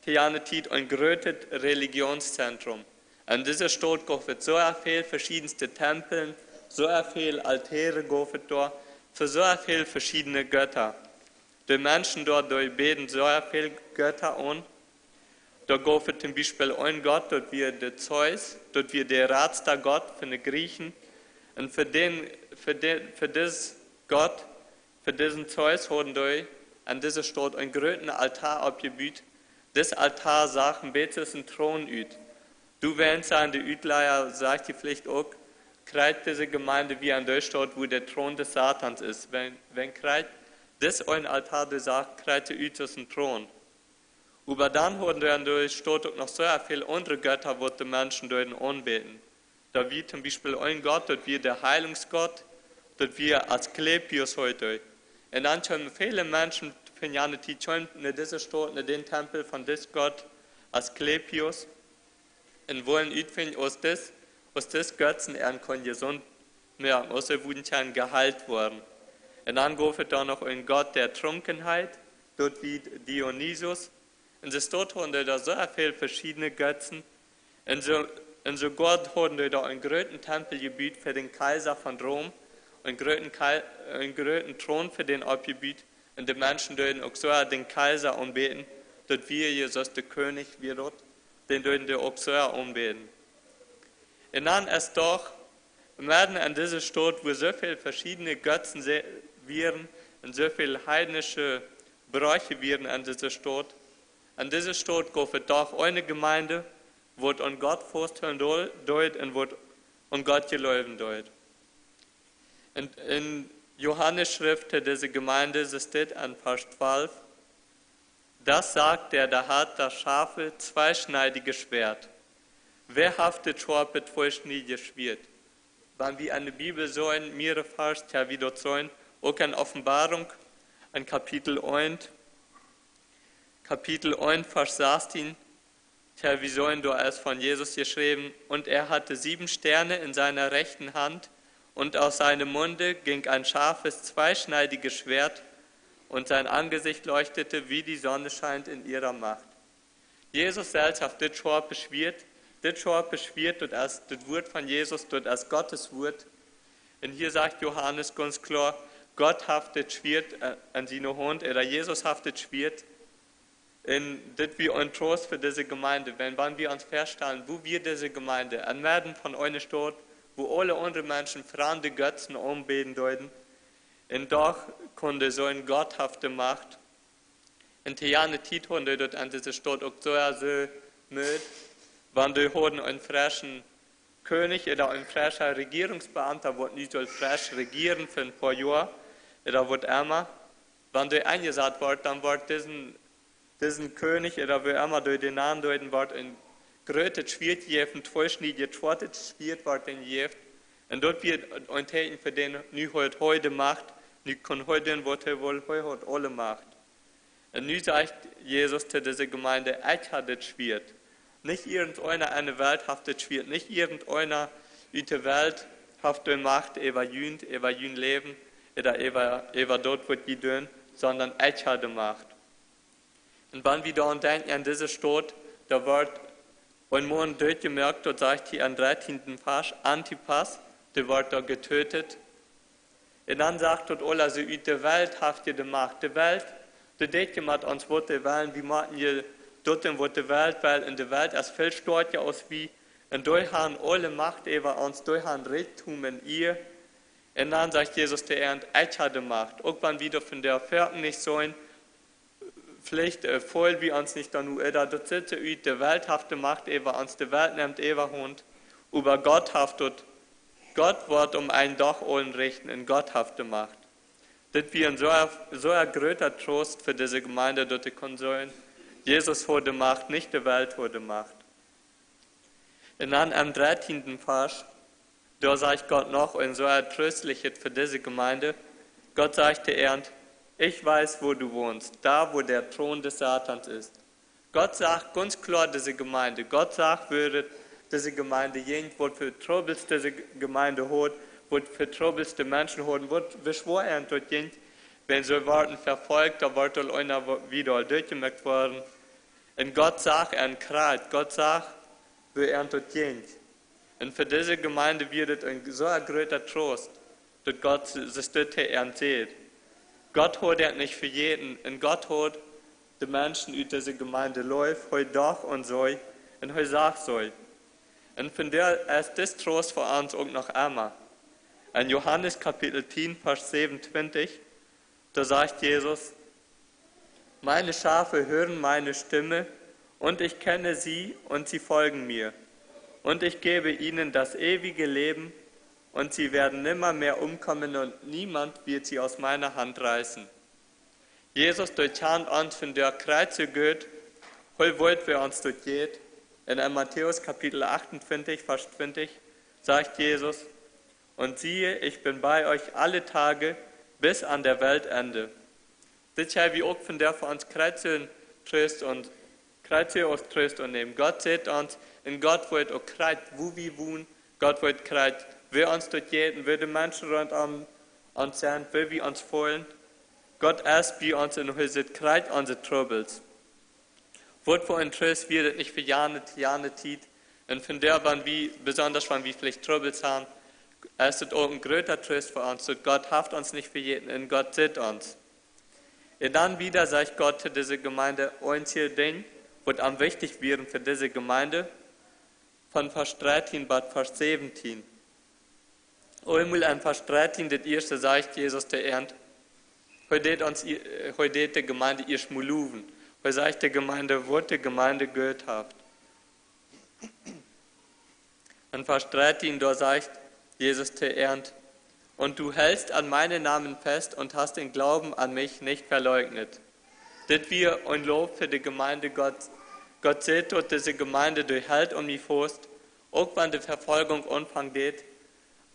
to jane Tiet een grootet Religionszentrum. En dise Staut gauf et soo väl veschiedne Tempels, soo väl Altoaren gauf et doa, fa soo väl veschiedne Jetta. De Menschen doa, dee bäden soo väl Jetta aun. Doa gauf et toom Biespel een Gott, daut wia de Zeus, daut wia de rätsta Gott von de Griechen. Un fa dän, fa dän, fa disen Gott, fa disen Zeus hauden dee en dise Staut eenen grooten Altoa oppjebut. Dis Altoa sach een bät aus een Troon ut. Du west seenen, de Utläaja, sajcht veleicht uk, krakjt dise Jemeent wia en dee Staut, wua de Troon des Satans es. Wan, wan krakjt dis een Altoa, dee sach krakjt ut aus een Troon. Oba dan hauden dee en dee Staut uk noch soo väl aundre Jetta, waut de Menschen deeden aunbäden. Doa wia toom Biespel een Gott, daut wia de Heilungsgott, daut wia Asklepios heet. Un dan kjeemen väle Menschen von jane Tiet kjeemen no dise Staut, no dän Tempel von dis Gott Asklepios, un wullen utfinjen, aus dis, aus dis Gott äant kunn jesunt moaken, aus see wudden kjennen jeheelt woaren. Un dan gauf et doa noch een Gott der Trunkenheit, daut wia Dionysus. Un soo hauden dee doa soo väl veschiedne Jetta. Un soo, un soogoa hauden dee doa eenen grooten Tempel jebut fa dän Kjeisa von Rom, eenen grooten Kjei-, eenen grooten Troon fa dän oppjebut. Un de Menschen deeden uk soo dän Kjeisa aunbäden, daut wia Jesus de Kjennich, wia daut, dän deeden dee uk soo aunbäden. Un dan es doch, medden en dise Staut, wua soo väl veschiedne Jetta se-, wieren un soo väl heidnische Bräakj wieren en dise Staut, en dise Staut gauf et doch eene Jemeent, waut aun Gott fausthoolen doo-, deed un waut aun Gott jleewen deed. Un, un Johanes schrift to dise Jemeent, es dit en Varsch twalf: „Das sagt der, der hat das scharfe, zweischneidige Schwert.“ Wäa haft dit schoape, tweeschniedje Schwieet? Wan wie en de Bibel seenen, mea Varsch, jo, wie daut seenen, uk en Offenbarung, en Kapitel eent, Kapitel eent, Varsch sastieen, jo, wie seenen, doa es von Jesus jeschräwen: „Und er hatte sieben Sterne in seiner rechten Hand, und aus seinem Munde ging ein scharfes, zweischneidiges Schwert, und sein Angesicht leuchtete, wie die Sonne scheint in ihrer Macht.“ Jesus selfst haft dit schoape Schwieet, dit schoape Schwieet, daut es daut Wuat von Jesus, daut es Gott sien Wuat. Un hia sajcht Johanes gaunz kloa, Gott haft dit Schwieet, äh, en siene Haunt, ooda Jesus haft dit Schwieet. Un dit wia een Troost fa dise Jemeent, wan, wan wie ons väastalen, woo wia dise Jemeent, en medden von eene Staut, wua aule aundre Menschen framde Jetta aunbäden deeden. Un doch kunn dee seenen, Gott haft de Macht. Un to jane Tiet hauden dee daut en dise Staut uk soo, soo Moot, wan dee hauden eenen freschen Kjennich ooda een frescha Rejierungsbeamta, waut nu saul fresch rejieren fa een poa Joa, ooda waut emma. Wan dee aunjesat wort, dan wort disen, disen Kjennich, ooda wäa emma dee dän Nomen deeden, wort een grootet Schwieet jejäft, tweeschniedjet schwoatet Schwieet wort dän jejäft. Un daut wia een Tieekjen fa dän, nu haud hee de Macht, nu kunn hee doonen, waut hee wull, hee haud aule Macht. Un nu sajcht Jesus to dise Jemeent: „Ekj hab dit Schwieet.“ Nich irjenteena en de Welt haft dit Schwieet, nich irjenteena ut de Welt haft de Macht äwa junt, äwa jun Läwen, ooda äwa, äwa daut, waut jie doonen, sonda ekj hab de Macht. Un wan wie dan denkjen aun dise Staut, doa wort een Maun dootjemoakt, daut sajcht hia em dartieenden Varsch, Antipas, dee wort doa jedoot. Un dan sajcht daut aula soo ut: „De Welt haft je de Macht.“ De Welt, dee deit je met ons, waut dee well. Wie motten je daut doonen, waut de Welt well. Un de Welt es väl stoakja aus wie. Un dee haben aule Macht äwa ons, dee haben Rikjdom un Ea. Un dan sajcht Jesus to an: „Ekj hab de Macht.“ Uk wan wie doa vondoag nich sent, veleicht, äh, feelen wie ons nich dan nu, äh, daut sitt soo ut, de Welt haft de Macht äwa ons, de Welt nemt Äwahaunt, oba Gott haft daut, Gott woat om eenen Dach aulen rechten un Gott haft de Macht. Dit wia een soo, soo groota Troost fa dise Jemeent, daut dee kunnen sajen: „Jesus haud de Macht, nich de Welt haud de Macht.“ Un dan em dartieenden Varsch, doa sajcht Gott noch een soo tröstlichet fa dise Jemeent. Gott sajcht to an: „Ich weiß, wo du wohnst, da, wo der Thron des Satans ist.“ Gott sajcht gaunz kloa dise Jemeent, Gott sajcht, woo et dise Jemeent jinkj, waut fa Trubbels dise Jemeent haud, waut fa Trubbels de Menschen hauden, waut fa schwoa äant daut jinkj, wan see worden vefolcht, doa wort aul eena wieda derchjemoakt worden. Un Gott sach äa Kjrieet, Gott sach, woo äant daut jinkj. Un fa dise Jemeent wia daut een sea groota Trost, daut Gott sikj dit äant säd. Gott haud äant nich vejäten un Gott haud de Menschen ut dise Jemeent leef, hee docht aun see un hee sach see. Un von doa es dis Trost fa ons uk noch emma. En Johanes Kapitel tieen, Varsch säwenuntwintich, doa sajcht Jesus: Meine Schafe hören meine Stimme, und ich kenne sie, und sie folgen mir. Und ich gebe ihnen das ewige Leben, und sie werden nimmermehr umkommen, und niemand wird sie aus meiner Hand reißen. Jesus, dee kjant ons von doa krakjt soo goot, hee weet, woo ons daut jeit. Un en Matäus Kapitel achtuntwintich, Varsch twintich, sajcht Jesus: Und siehe, ich bin bei euch alle Tage bis an der Weltende. Dit ha wie uk von doa fa ons krakjt soo Trost un krakjt soo aus Trost aunnämen. Gott säd ons, un Gott weet uk krakjt, wua wie wonen. Gott weet krakjt, woo ons daut jeit, woo de Menschen rontom ons sent, woo wie ons feelen. Gott es bie ons un hee sitt krakjt onse Trubbels. Waut fa een Trost wia daut nich fa jane, jane Tiet. Un von doa, wan wie, besonda wan wie veleicht Trubbels haben, es et uk een groota Trost fa ons, daut Gott haft ons nich vejäten un Gott sitt ons. Un dan wieda sajcht Gott to dise Jemeent eenje Dinja, waut am wichtich wieren fa dise Jemeent, von Varsch dartieen bat Varsch säwentieen. Eemol en Varsch dartieen, daut ieeschte, sajcht Jesus to äant, hee deed ons, hee deed de Jemeent ieescht mol lowen. Hee sajcht de Jemeent, waut de Jemeent jedonen haft. En Varsch dartieen, doa sajcht Jesus to äant: Und du hältst an meinen Namen fest und hast den Glauben an mich nicht verleugnet. Dit wia een Loff fa de Jemeent. Gott, Gott säd daut dise Jemeent, dee helt aun mie faust, uk wan de Vefolgung aunfangen deed.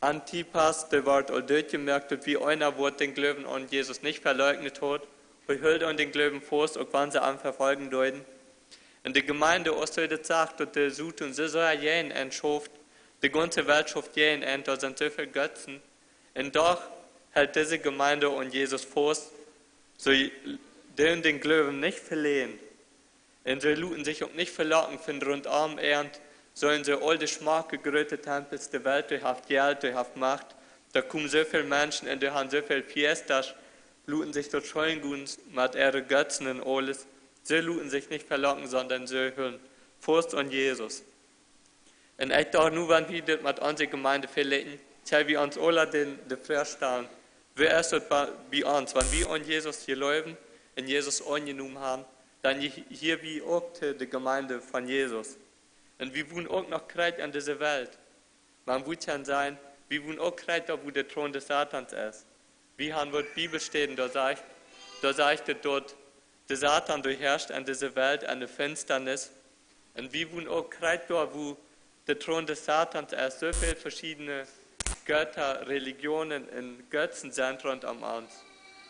Antipas, dee wort aul derchjemoakt, daut wia eena, waut dän Gloowen aun Jesus nich veleugnet haud. Hee hilt aun dän Gloowen faust, uk wan see am vefoljen deeden. Un de Jemeent, aus see daut sach, daut de Soton soo sea jäajen an schauft, de gaunze Welt schauft jäajen an, doa sent soo väl Götzen. Un doch helt dise Jemeent aun Jesus faust. See doonen dän Gloowen nich velieren. Un see loten sikj uk nich velocken von rontom äant, soo aus see aul de schmocke groote Tempels de Welt, dee haft Jelt, dee haft Macht. Doa komen soo väl Menschen un dee haben soo väl Fiestas, loten sikj daut scheen gonen met äare Götzen un aules. See loten sikj nich velocken, sonda see hoolen faust aun Jesus. Un ekj docht nu, wan wie dit met onse Jemeent veleikjen, kjenn wie ons aula de, de Froag stalen: Woo es daut bie, bie ons? Wan wie aun Jesus jleewen un Jesus aunjenomen haben, dan je-, jehia wie uk to de Jemeent von Jesus. Un wie wonen uk noch krakjt en dise Welt. Oba wie kjennen sajen, wie wonen uk krakjt doa, wua de Troon des Satans es. Wie haben waut Bibelstäden, doa sajcht, doa sajcht et doa, de Satan, dee herrscht en dise Welt, en de Finsternis. Un wie wonen uk krakjt doa, wua de Troon des Satans es, soo väl veschiedne Götter, Religionen un Götzen sent rontom ons.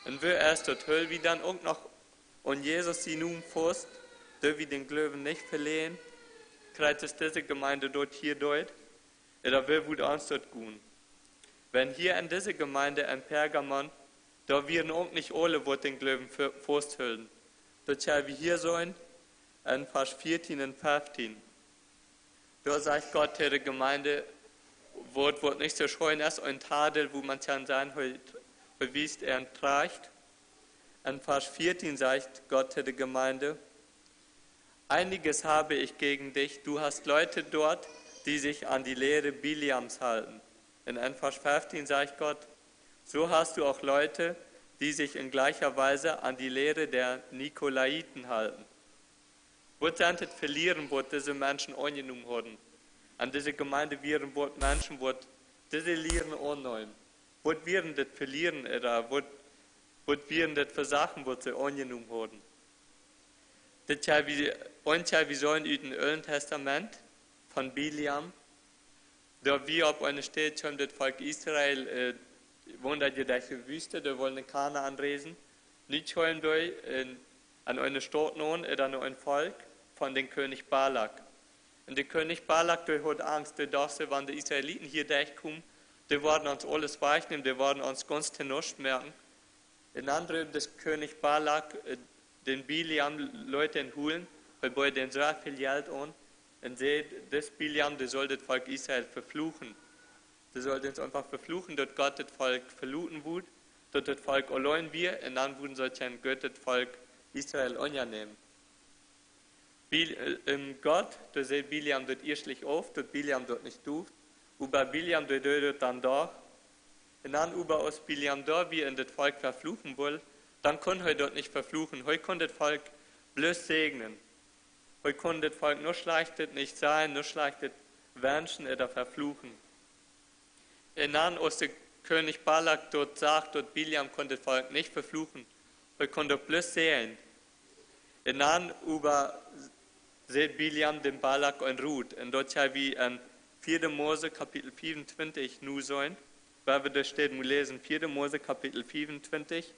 Un woo es daut, hoolen wie dan uk noch aun Jesus sien Nomen faust, doo wie dän Gloowen nich velieren, krakjt aus dise Jemeent daut hia deed? Ooda woo wudd ons daut gonen? Wan hia en dise Jemeent en Pergamon, doa wieren uk nich aule, waut dän Gloowen fa-, faust hilden. Daut kjenn wie hia seenen, en Varsch vieetieen un feftieen. Doa sajcht Gott to de Jemeent waut, waut nich soo scheen es, een Tadel, wua maun kjenn sajen, hee, hee wiest äant trajcht. En Varsch vieetieen sajcht Gott to de Jemeent: Einiges habe ich gegen dich, du hast Leute dort, die sich an die Lehre Bileams halten. Un en Varsch feftieen sajcht Gott: So hast du auch Leute, die sich in gleicher Weise an die Lehre der Nikolaiten halten. Waut sent et fa Lieren, waut dise Menschen aunjenomen hauden? En dise Jemeent wieren waut Menschen, waut dise Lieren aunneemen? Waut wieren dit fa Lieren, ooda waut, waut wieren dit fa Sachen, waut see aunjenomen hauden? Dit kjenn wie, eent kjenn wie seenen ut dän Oolen Testament von Bileam. Doa wia opp eene Städ, kjeem daut Volkj Israel, äh, woont daut je derch de Wüste, dee wullen no Kanaan reisen. Nu kjeemen dee en, aun eene Staut aun, ooda aun een Volkj von dän Kjennich Balak. Un de Kjennich Balak, dee haud Angst, dee docht, wan de Israeliten hia derchkomen, dee woaren ons aules wajchnämen, dee woaren ons gaunz to nuscht moaken. Un dan roopt de Kjennich Balak, äh, dän Bileam, leet dän holen, hee beed dän sea väl Jelt aun, un säd, dis Bileam, dee saul daut Volkj Israel vefluchen. Dee saul dän eefach vefluchen, daut Gott daut Volkj veloten wudd, daut daut Volkj auleen wia, un dan wudden see kjeen Gott daut Volkj Israel aunjäwen. Bil-, äh, un Gott, dee säd Bileam daut ieeschtlich auf, daut Bileam daut nich deed, oba Bileam, dee deed daut dan doch. Un dan oba aus Bileam doa wia un daut Volkj vefluchen wull, dan kunn hee daut nich vefluchen. Hee kunn daut Volkj bloos säajnen. Hee kunn daut Volkj nuscht Schlajchtet nich sajen, nuscht Schlajchtet wenschen ooda vefluchen. Un dan, aus de Kjennich Balak daut sach, daut Bileam kunn daut Volkj nich vefluchen, hee kunn daut bloos säajnen. Un dan oba säd Bileam dän Balak een Rot. Un daut ha wie en vieede Mose Kapitel vieeuntwintich nu seenen, wua wie daut Städ mol läsen, vieede Mose Kapitel vieeuntwintich,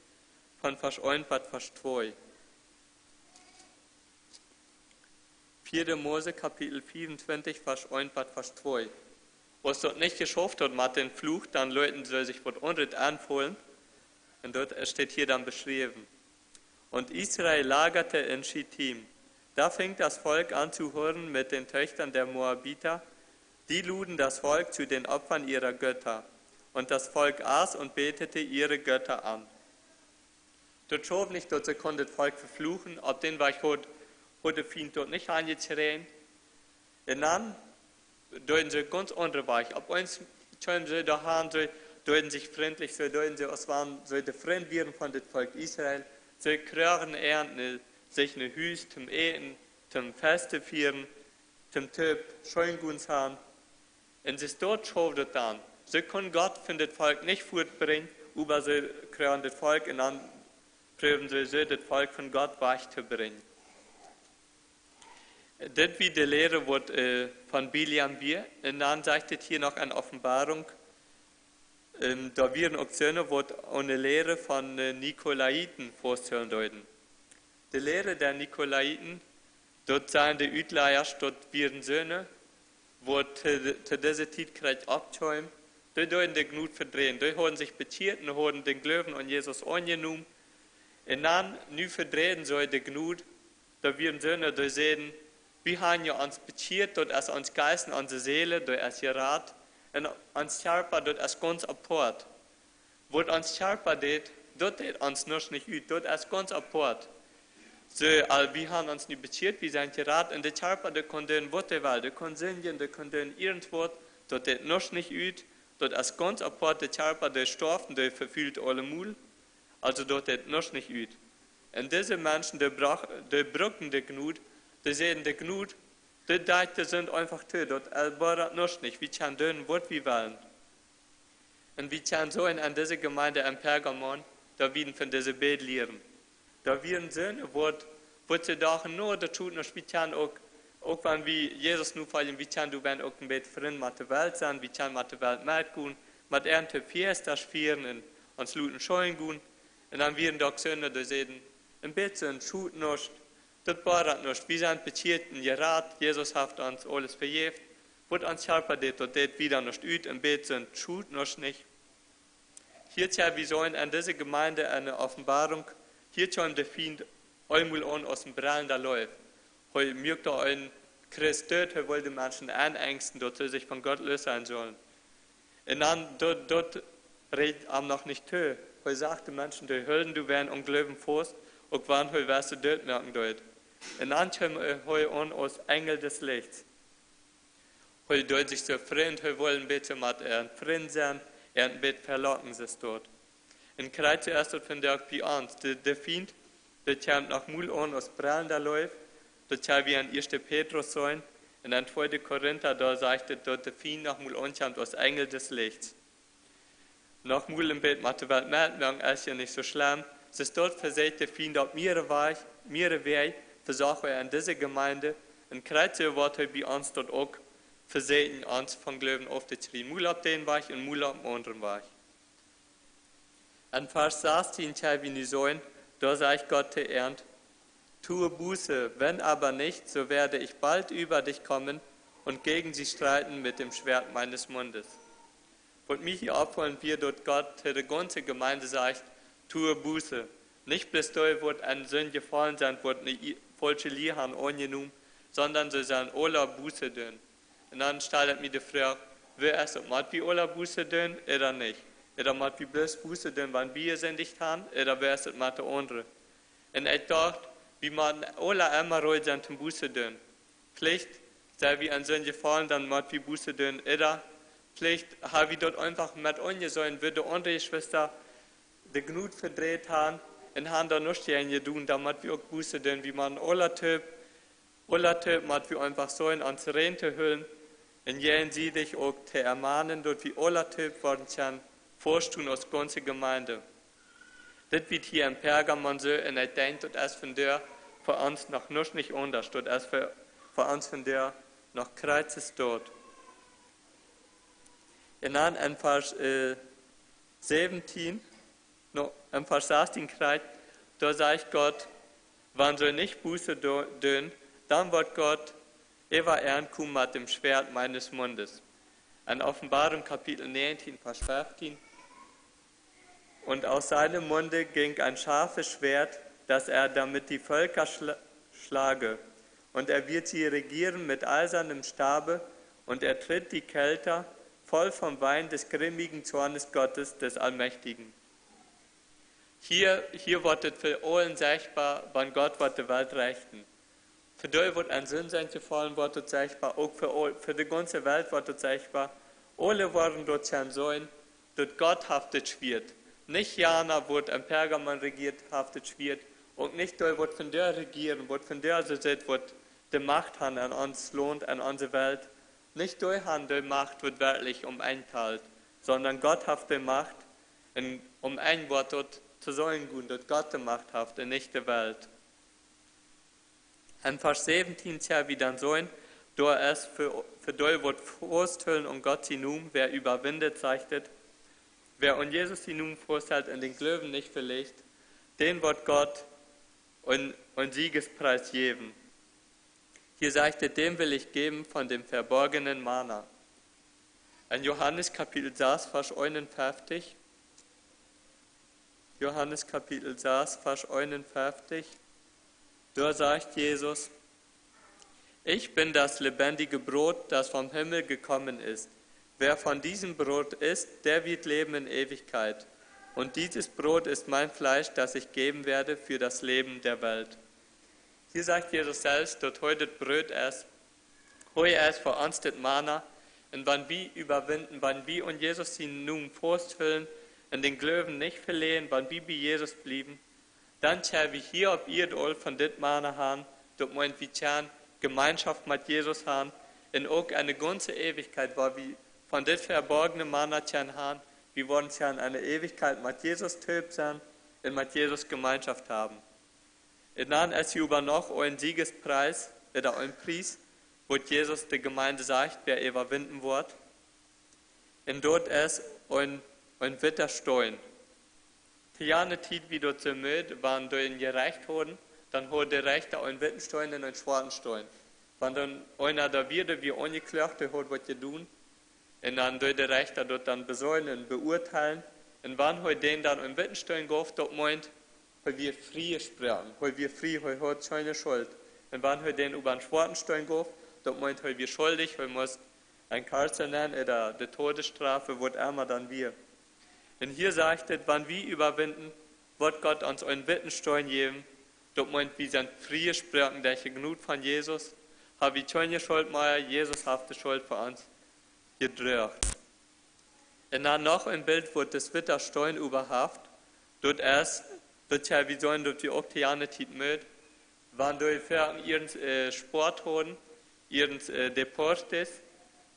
von Varsch eent bat Varsch twee. Vieede Mose Kapitel vieeuntwintich, Varsch eent bat Varsch twee. Aus daut nich jeschauft haud met dän Fluch, dan leeten see sikj waut aundret enfaulen. Un daut steit hia dan beschräwen. Und Israel lagerte in Schittim. Da fing das Volk an zu hurren mit den Töchtern der Moabiter. Die luden das Volk zu den Opfern ihrer Götter. Und das Volk aß und betete ihre Götter an. Daut schauf nich, daut see kunnen daut Volkj vefluchen, opp dän Wajch haud, haud de Fient daut nich aunjekjräajen. Un dan deeden see gaunz aundre Wajch. Opp eemol kjeemen see doa aun, see deeden sikj frintlich, see deeden sikj aus wan see de Frind wieren von daut Volkj Israel. See kjrieejen äant ne, sikj een Hus toom äten, toom Fest to fieren, toom toop scheen gonen han. Un see daut schauf daut dan. See kunnen Gott von daut Volkj nich fuatbrinjen, oba see kjrieejen daut Volkj un dan proowen see, see daut Volkj von Gott wajchtobrinjen. Dit wia de Lia, waut, äh, von Bileam wia. Un dan sajcht et hia noch en Openboarunk, ähm, doa wieren uk soone, waut aun de Lia von de Nikolaiten fausthilt deeden. De Lia von de Nikolaiten, daut sent de Utleasch, daut wieren soone, waut to, to dise Tiet krakjt oppkjeemen. Dee deeden de Jnod vedreien. Dee hauden sikj bekjieet un hauden dän Gloowen aun Jesus aunjenomen. Un dan, nu vedreien see de Jnod, daut wieren soone, dee säden: "Wie haben jo ons bekjieet, daut es ons Jeist un onse Seel, daut es jerat. Un ons Kjarpa, daut es gaunz apoat. Waut ons Kjarpa deit, daut deit ons nuscht nich ut, daut es gaunz apoat." See, aul, wie haben ons nu bekjieet, wie sent jerat, un de Kjarpa, dee kaun doonen, waut dee well, dee kaun sindjen, dee kaun doonen irjentwaut, daut deit nuscht nich ut, daut es gaunz apoat, de Kjarpa, dee stoaft un dee vefult aulemol. Also daut deit nuscht nich ut. Un dise Menschen, dee brach-, dee bruckten de Jnod, dee säden, de Jnod, dee deit de Sind eefach too, daut, äh, boat nuscht nich, wie kjennen doonen, waut wie wellen. Un wie kjennen soo en, en dise Jemeent en Pergamon, doa wieren von dise beid Lieren. Doa wieren soone, waut, waut see dochten, no, daut schot nuscht, wie kjennen uk, uk wan wie Jesus nofoljen, wie kjennen doa uk een bät Frind met de Welt sennen, wie kjennen met de Welt metgonen, met an to Fiestas fieren un ons loten scheen gonen. Un dan wieren doa uk soone, dee säden, een bät schot nuscht, daut boat nuscht, wie sent bekjieet un jerat, Jesus haft ons aules vejäft. Waut ons Kjarpa deit, daut deit wieda nuscht ut, een bät schot nuscht nich. Hia, tja, wie seenen en dise Jemeent en de Openboarunk, hia kjeem de Fient eemol aun aus een brellenda Leew. Hee muak doa een Christ doot, hee wull de Menschen enengsten, daut see sikj von Gott loossajen sullen. Un dan, daut, daut reed am noch nich too. Hee sach de Menschen, dee hilden doa wäajen äa Gloowen faust, uk wan hee welkje dootmoaken deed. Un dan kjeem, äh, hee aun aus Engel des Lichts. Hee deed sikj soo Frind, hee wull een bät met an Frind sennen, an een bät velocken, sajcht daut. Un krakjt soo es daut vondoag bie ons. De, de Fient, dee kjemt noch mol aun aus brellenda Leew, daut kjenn wie en Ieeschte Petrus seenen. Un en Tweede Korinta, doa sajcht et, daut de Fient noch mol aunkjemt aus Engel des Lichts. Noch mol een bät met de Welt metmoaken es je nich soo schlemm. See es doa vesieekjt de Fient opp mierere Wäaj, mierere Wäaj, vesocht hee en dise Jemeent. Un krakjt soo woat hee bie ons daut uk vesieekjen, ons vom Gloowen auftoschriewen. Mol opp dän Wajch un mol opp eenen aundren Wajch. En Varsch sastieen kjenn wie nu seenen, doa sajcht Gott to an: "Tue Buße, wenn aber nicht, so werde ich bald über dich kommen und gegen sie streiten mit dem Schwert meines Mundes. Waut mie hia oppfaulen wia, daut Gott to de gaunze Jemeent sajcht: Tut Buße. Nich bloos dee, waut en Sind jefollen sent, waut eene faulsche Lia han aunjenomen, sonda see sellen aula Buße doonen. Un dan stalt mie de Froag: Wäa es daut, mott wie aula Buße doonen ooda nich? Ooda mott wie bloos Buße doonen, wan wie jesindicht han, ooda wäa es daut met de aundre? Un ekj docht, wie motten aula emma reed sennen toom Buße doonen. Veleicht sent wie en Sind jefollen, dan mott wie Buße doonen. Ooda veleicht ha wie daut eefach met aunjeseenen, woo de aundre Jeschwista de Jnod vedreit han un han doa nuscht jäajen jedonen, dan mott wie uk Buße doonen. Wie motten aula toop, aula toop mott wie eefach seenen, ons rein to hoolen un jäajensiedich uk to ermanen, daut wie aula toop woaren kjennen vestonen aus gaunze Jemeent. Dit wia hia en Pergamon soo, un ekj denkj, daut es vondoag fa ons noch nich aundasch. Daut es fa, fa ons vondoag noch krakjt soo. Un dan en Varsch, äh, säwentieen, no, en Varsch sastieen krakjt, doa sajcht Gott: Wan see nich Buße do-, doonen, dan woat Gott äwa an komen met dem Schwert meines Mundes. En Offenbarung Kapitel näajentieen, Varsch feftieen: Und aus seinem Munde ging ein scharfes Schwert, dass er damit die Völker schla-, schlage. Und er wird sie regieren mit eisernem Stabe, und er tritt die Kelter, voll vom Wein des grimmigen Zornes Gottes, des Allmächtigen. Hia, hia woat et fa aule sechtboa, wan Gott woat de Welt rechten. Fa dee, waut en Sind sent jefollen, woat et sechtboa, uk fa aul-, fa de gaunze Welt woat et sechtboa. Aule woaren daut seenen, daut Gott haft daut Schwert. Nich jana, waut en Pergamon rejieet, haft daut Schwert. Uk nich dee, waut vondoag rejieren, waut vondoag soo sent, waut de Macht han en ons Launt, en onse Welt. Nich dee han de Macht, waut werkjlich om Enj talt, sonda Gott haft de Macht, un om Enj woat daut to seenen gonen, daut Gott de Macht haft un nich de Welt. En Varsch säwentieen sent wie dan soo, doa es fa, fa dee, waut fausthoolen aun Gott sienen Nomen: Wer überwindet, sajcht et, wer aun Jesus sienen Nomen fausthält un dän Gloowen nich veliet, dän woat Gott een, een Siegespreis jäwen. Hia sajcht et: Dem will ich geben von dem verborgenen Manna. En Johanes Kapitel sas, Varsch eenunfeftich. Johanes Kapitel sas, Varsch eenunfeftich. Doa sajcht Jesus: Ich bin das lebendige Brot, das vom Himmel gekommen ist. Wer von diesem Brot isst, der wird leben in Ewigkeit. Und dieses Brot ist mein Fleisch, das ich geben werde für das Leben der Welt. Hia sajcht Jesus selfst, daut hee daut Broot es. Hee es fa ons daut Manna. Un wan wie überwinden, wan wie aun Jesus sienen Nomen fausthoolen un dän Gloowen nich velieren, wan wie bie Jesus bliewen, dan kjenn wie hia opp Ieed aul von dit Manna han, daut meent, wie kjennen Jemeenschoft met Jesus han, un uk en de gaunze Eewichkjeit, wua wie von dit verborgne Manna kjennen han, wie woaren kjennen en de Eewichkjeit met Jesus toop sennen un met Jesus Jemeenschoft haben. Un dan es hia oba noch een Siegespreis, ooda een Pries, waut Jesus de Jemeent sajcht, wäa äwawinden woat. Un daut es een, een witta Steen. To jane Tiet wia daut soo met, wan dee een Jerecht hauden, dan haud de Rechta een witten Steen un een schwoaten Steen. Wan dan eena doa wia, dee wia aunjekloagt, dee haud waut jedonen, un dan deed de Rechta daut dan beseenen un beureelen. Un wan hee dän dan een witten Steen jeef, daut meent, hee wia friejesproaken, hee wia frie, hee haud kjeene Schult. Un wan hee dän oba een schwoaten Steen jeef, daut meent, hee wia schuldich, hee must en Karzel nenn, ooda de Todesstrafe, waut emma dan wia. Un hia sajcht et, wan wie überwinden, woat Gott ons een witten Steen jäwen, daut meent, wie sent friejesproaken derch de Jnod von Jesus, ha wie kjeene Schult mea, Jesus haft de Schult fa ons jedroagen. Un dan noch een Bilt, waut dis witta Steen äwahaupt, daut es, daut hia wie seenen, daut wie uk to jane Tiet met, wan dee fa irjent, äh, Sport hauden, irjent, äh, Deportes,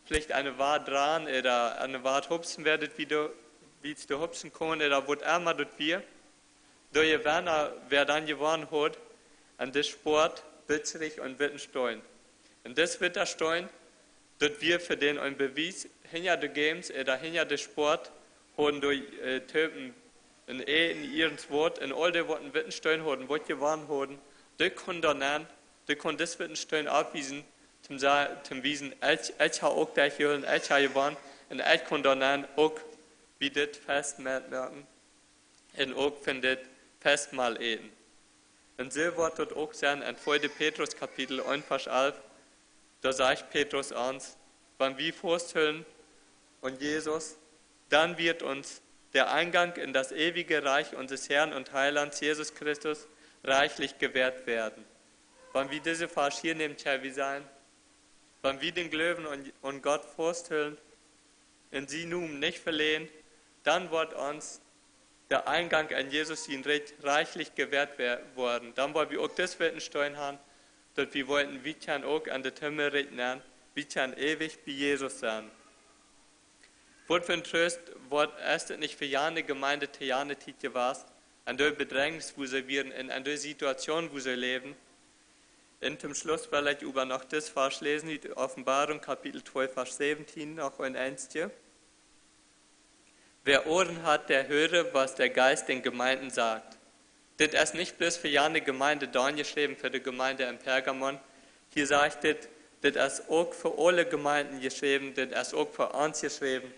veleicht aun de Wand rannen ooda aun de Wand hopsen, wäa daut wia, wiels dee hopsen kunn ooda waut emma daut wia. De Jewenna, wäa dan jewonnen haud aun dis Sport, bekrieech een witten Steen. Un dis witta Steen, daut wia fa dän een Bewies, hinja de Games ooda hinja de Sport, hauden dee, äh, Typen een Äten, irjent waut, un aul dee, waut een witten Steen hauden, waut jewonnen hauden, dee kunnen dan aun, dee kunnen dis witten Steen aufwiesen, Toom sa-, toom wiesen, ekj, ekj hab uk daut jeholt, ekj hab jewonnen, un ekj kunn dan uk bie dit Fest metmoaken un uk von dit Festmahl äten. Un soo woat daut uk sennen en tweede Petrus Kapitel eent Varsch alf. Doa sajcht Petrus ons, wan wie faustholen aun Jesus, dann wird uns der Eingang in das ewige Reich unseres Herrn und Heilands Jesus Christus reichlich gewährt werden. Wan wie dise Varsch hia nämen, kjenn wie sajen, wan wie dän Gloowen aun, aun Gott faustholen un sien Nomen nich veläten, dann woat ons de Eingang en Jesus sien Rikj reichlich gewährt wer-, woaren. Dan woa wie uk dis Weten stonen haben, daut wie woaren, wie kjennen uk aun daut Himmelrikj nenn, wie kjennen eewich bie Jesus sennen. Waut fa een Troost woat, es daut nich fa jane Jemeent to jane Tiet jewast, en de Bedrängnis, wua see wieren, un en de Situation, wua see läwden. Un toom Schluss well ekj oba noch dis Varsch läsen, ut Offenbarung Kapitel twee Varsch säwentieen, noch een eensje. Wer Ohren hat, der höre, was der Geist den Gemeinden sagt. Dit es nich bloos fa jane Jemeent dan jeschräwen, fa de Jemeent en Pergamon. Hia sajcht dit, dit es uk fa aule Jemeenden jeschräwen, dit es uk fa ons jeschräwen.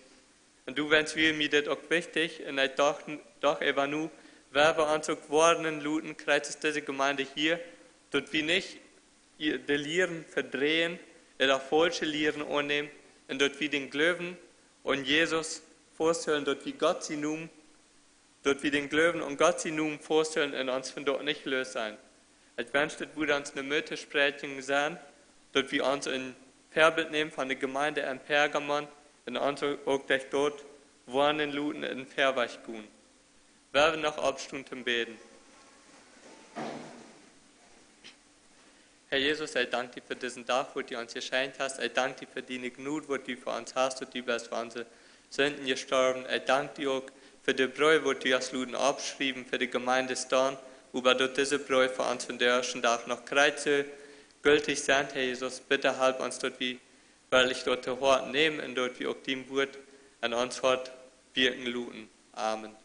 Un doawäajen wia mie dit uk wichtich, un ekj docht, docht äwa nu, wan wie ons uk woarnen loten, krakjt aus dise Jemeent hia, daut wie nich de Lieren vedreien, ooda faulsche Lieren aunnämen, un daut wie dän Gloowen aun Jesus faustholen, daut wie Gott sien Nomen, daut wie dän Gloowen aun Gott sien Nomen faustholen un ons von doa nich lossieekjen. Ekj wensch, daut wudd ons eene Mootspräakjunk sennen, daut wie ons een Väabilt nämen von de Jemeent en Pergamon un ons uk daut doa woarnen loten un verwoats gonen. Wie wellen noch oppstonen toom bäden. Herr Jesus, ekj dank die fa disen Dach, waut du ons jeschenkt hast. Ekj dank die fa diene Jnod, waut du fa ons hast, daut du best fa onse Sinden jestorwen. Ekj dank die uk fa de Breef, waut du hast loten oppschriewen, fa de Jemeent dan, oba daut dise Breef fa ons vondoag dän Dach noch krakjt soo gültig sent, Herr Jesus. Bitte help ons, daut wie werkjlich daut to Hoaten nämen un daut wie uk dien Wuat en ons Hoat wirkjen loten. Amen.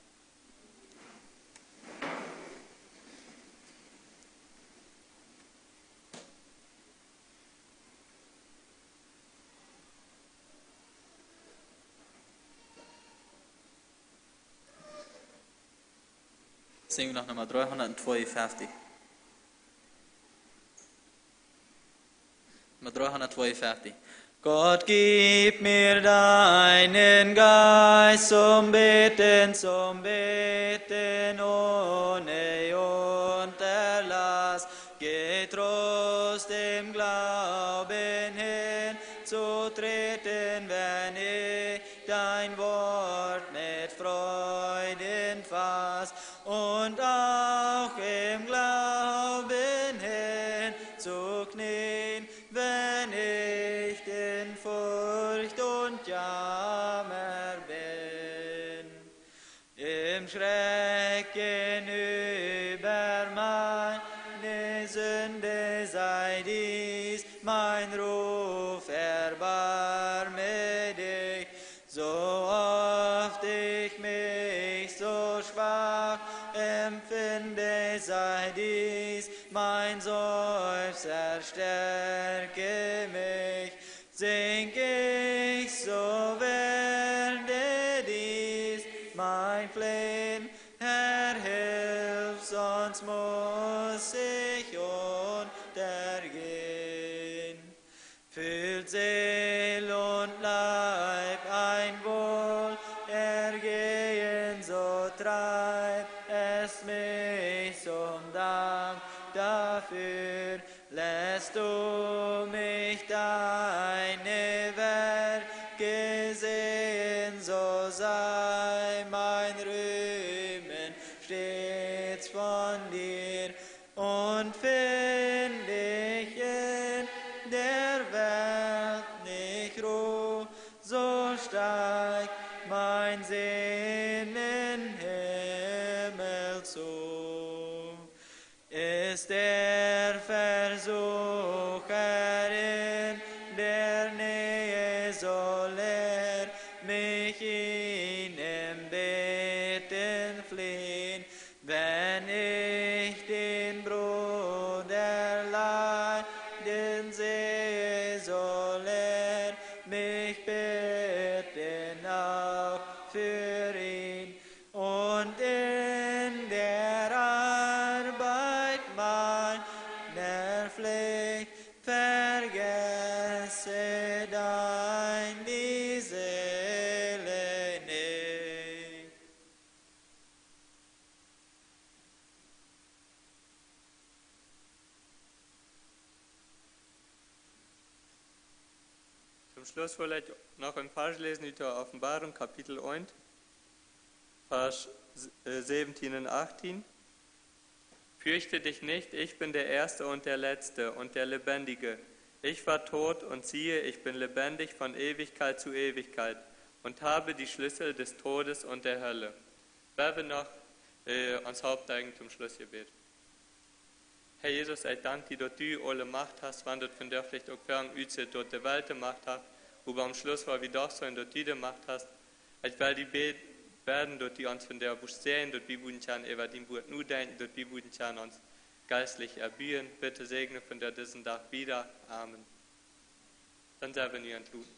Sinj wie noch Numma dreehundertzweiundfünfzig. Numma dreehundertzweiundfünfzig. Gott, gib mir deinen Geist zum Beten, zum Beten ohne Unterlass. Getrost im Glauben hinzutreten, wenn ich dein Wort mit Freuden fass. Und auch im Glauben hinzuknien, wenn ich in Furcht und Jammer bin. Im Schrecken über meine Sünde sei dies mein Ruf, erbarme dich. So oft ich mich so schwach empfinde, sei dies mein Seufzer, stärke mich. Sink ich, so werde dies mein Flehen, Herr, hilf, sonst muss ich untergehen. Fühlt Seel und Leib ein Wohlergehen, so treib es mich zum Dank dafür. Lässt du mich deine Werke sehen, so sei mein Rühmen stets von dir. Und find ich in der Welt nicht Ruh, so steig mein Sehnen Himmel zu. Ist der Versucher in der Nähe, soll er mich in dem Beten fliehen. Wenn ich den Bruder leiden sehe, Schluss will ich noch ein Vers lesen ut der Offenbarung, Kapitel eins, Vers, äh, siebzehn und achtzehn. Fürchte dich nicht, ich bin der Erste und der Letzte und der Lebendige. Ich war tot und siehe, ich bin lebendig von Ewigkeit zu Ewigkeit und habe die Schlüssel des Todes und der Hölle. Wer will noch, äh, ans Haupteigen zum Schlussgebet? Herr Jesus, ich danke dir, dass du alle Macht hast, wann das von der vielleicht auch fern aussieht, dass die Welt die Macht hat, aber am Schluss, wo wir doch sein, dass du die Macht hast. Ich will dich be-, beten, dass du uns von der Welt sehen, dass wir würden können über dein Wort nachdenken, dass wir würden können uns geistlich erbauen. Bitte segne von der diesen Tag wieder. Amen. Dann sind wir nun entluden.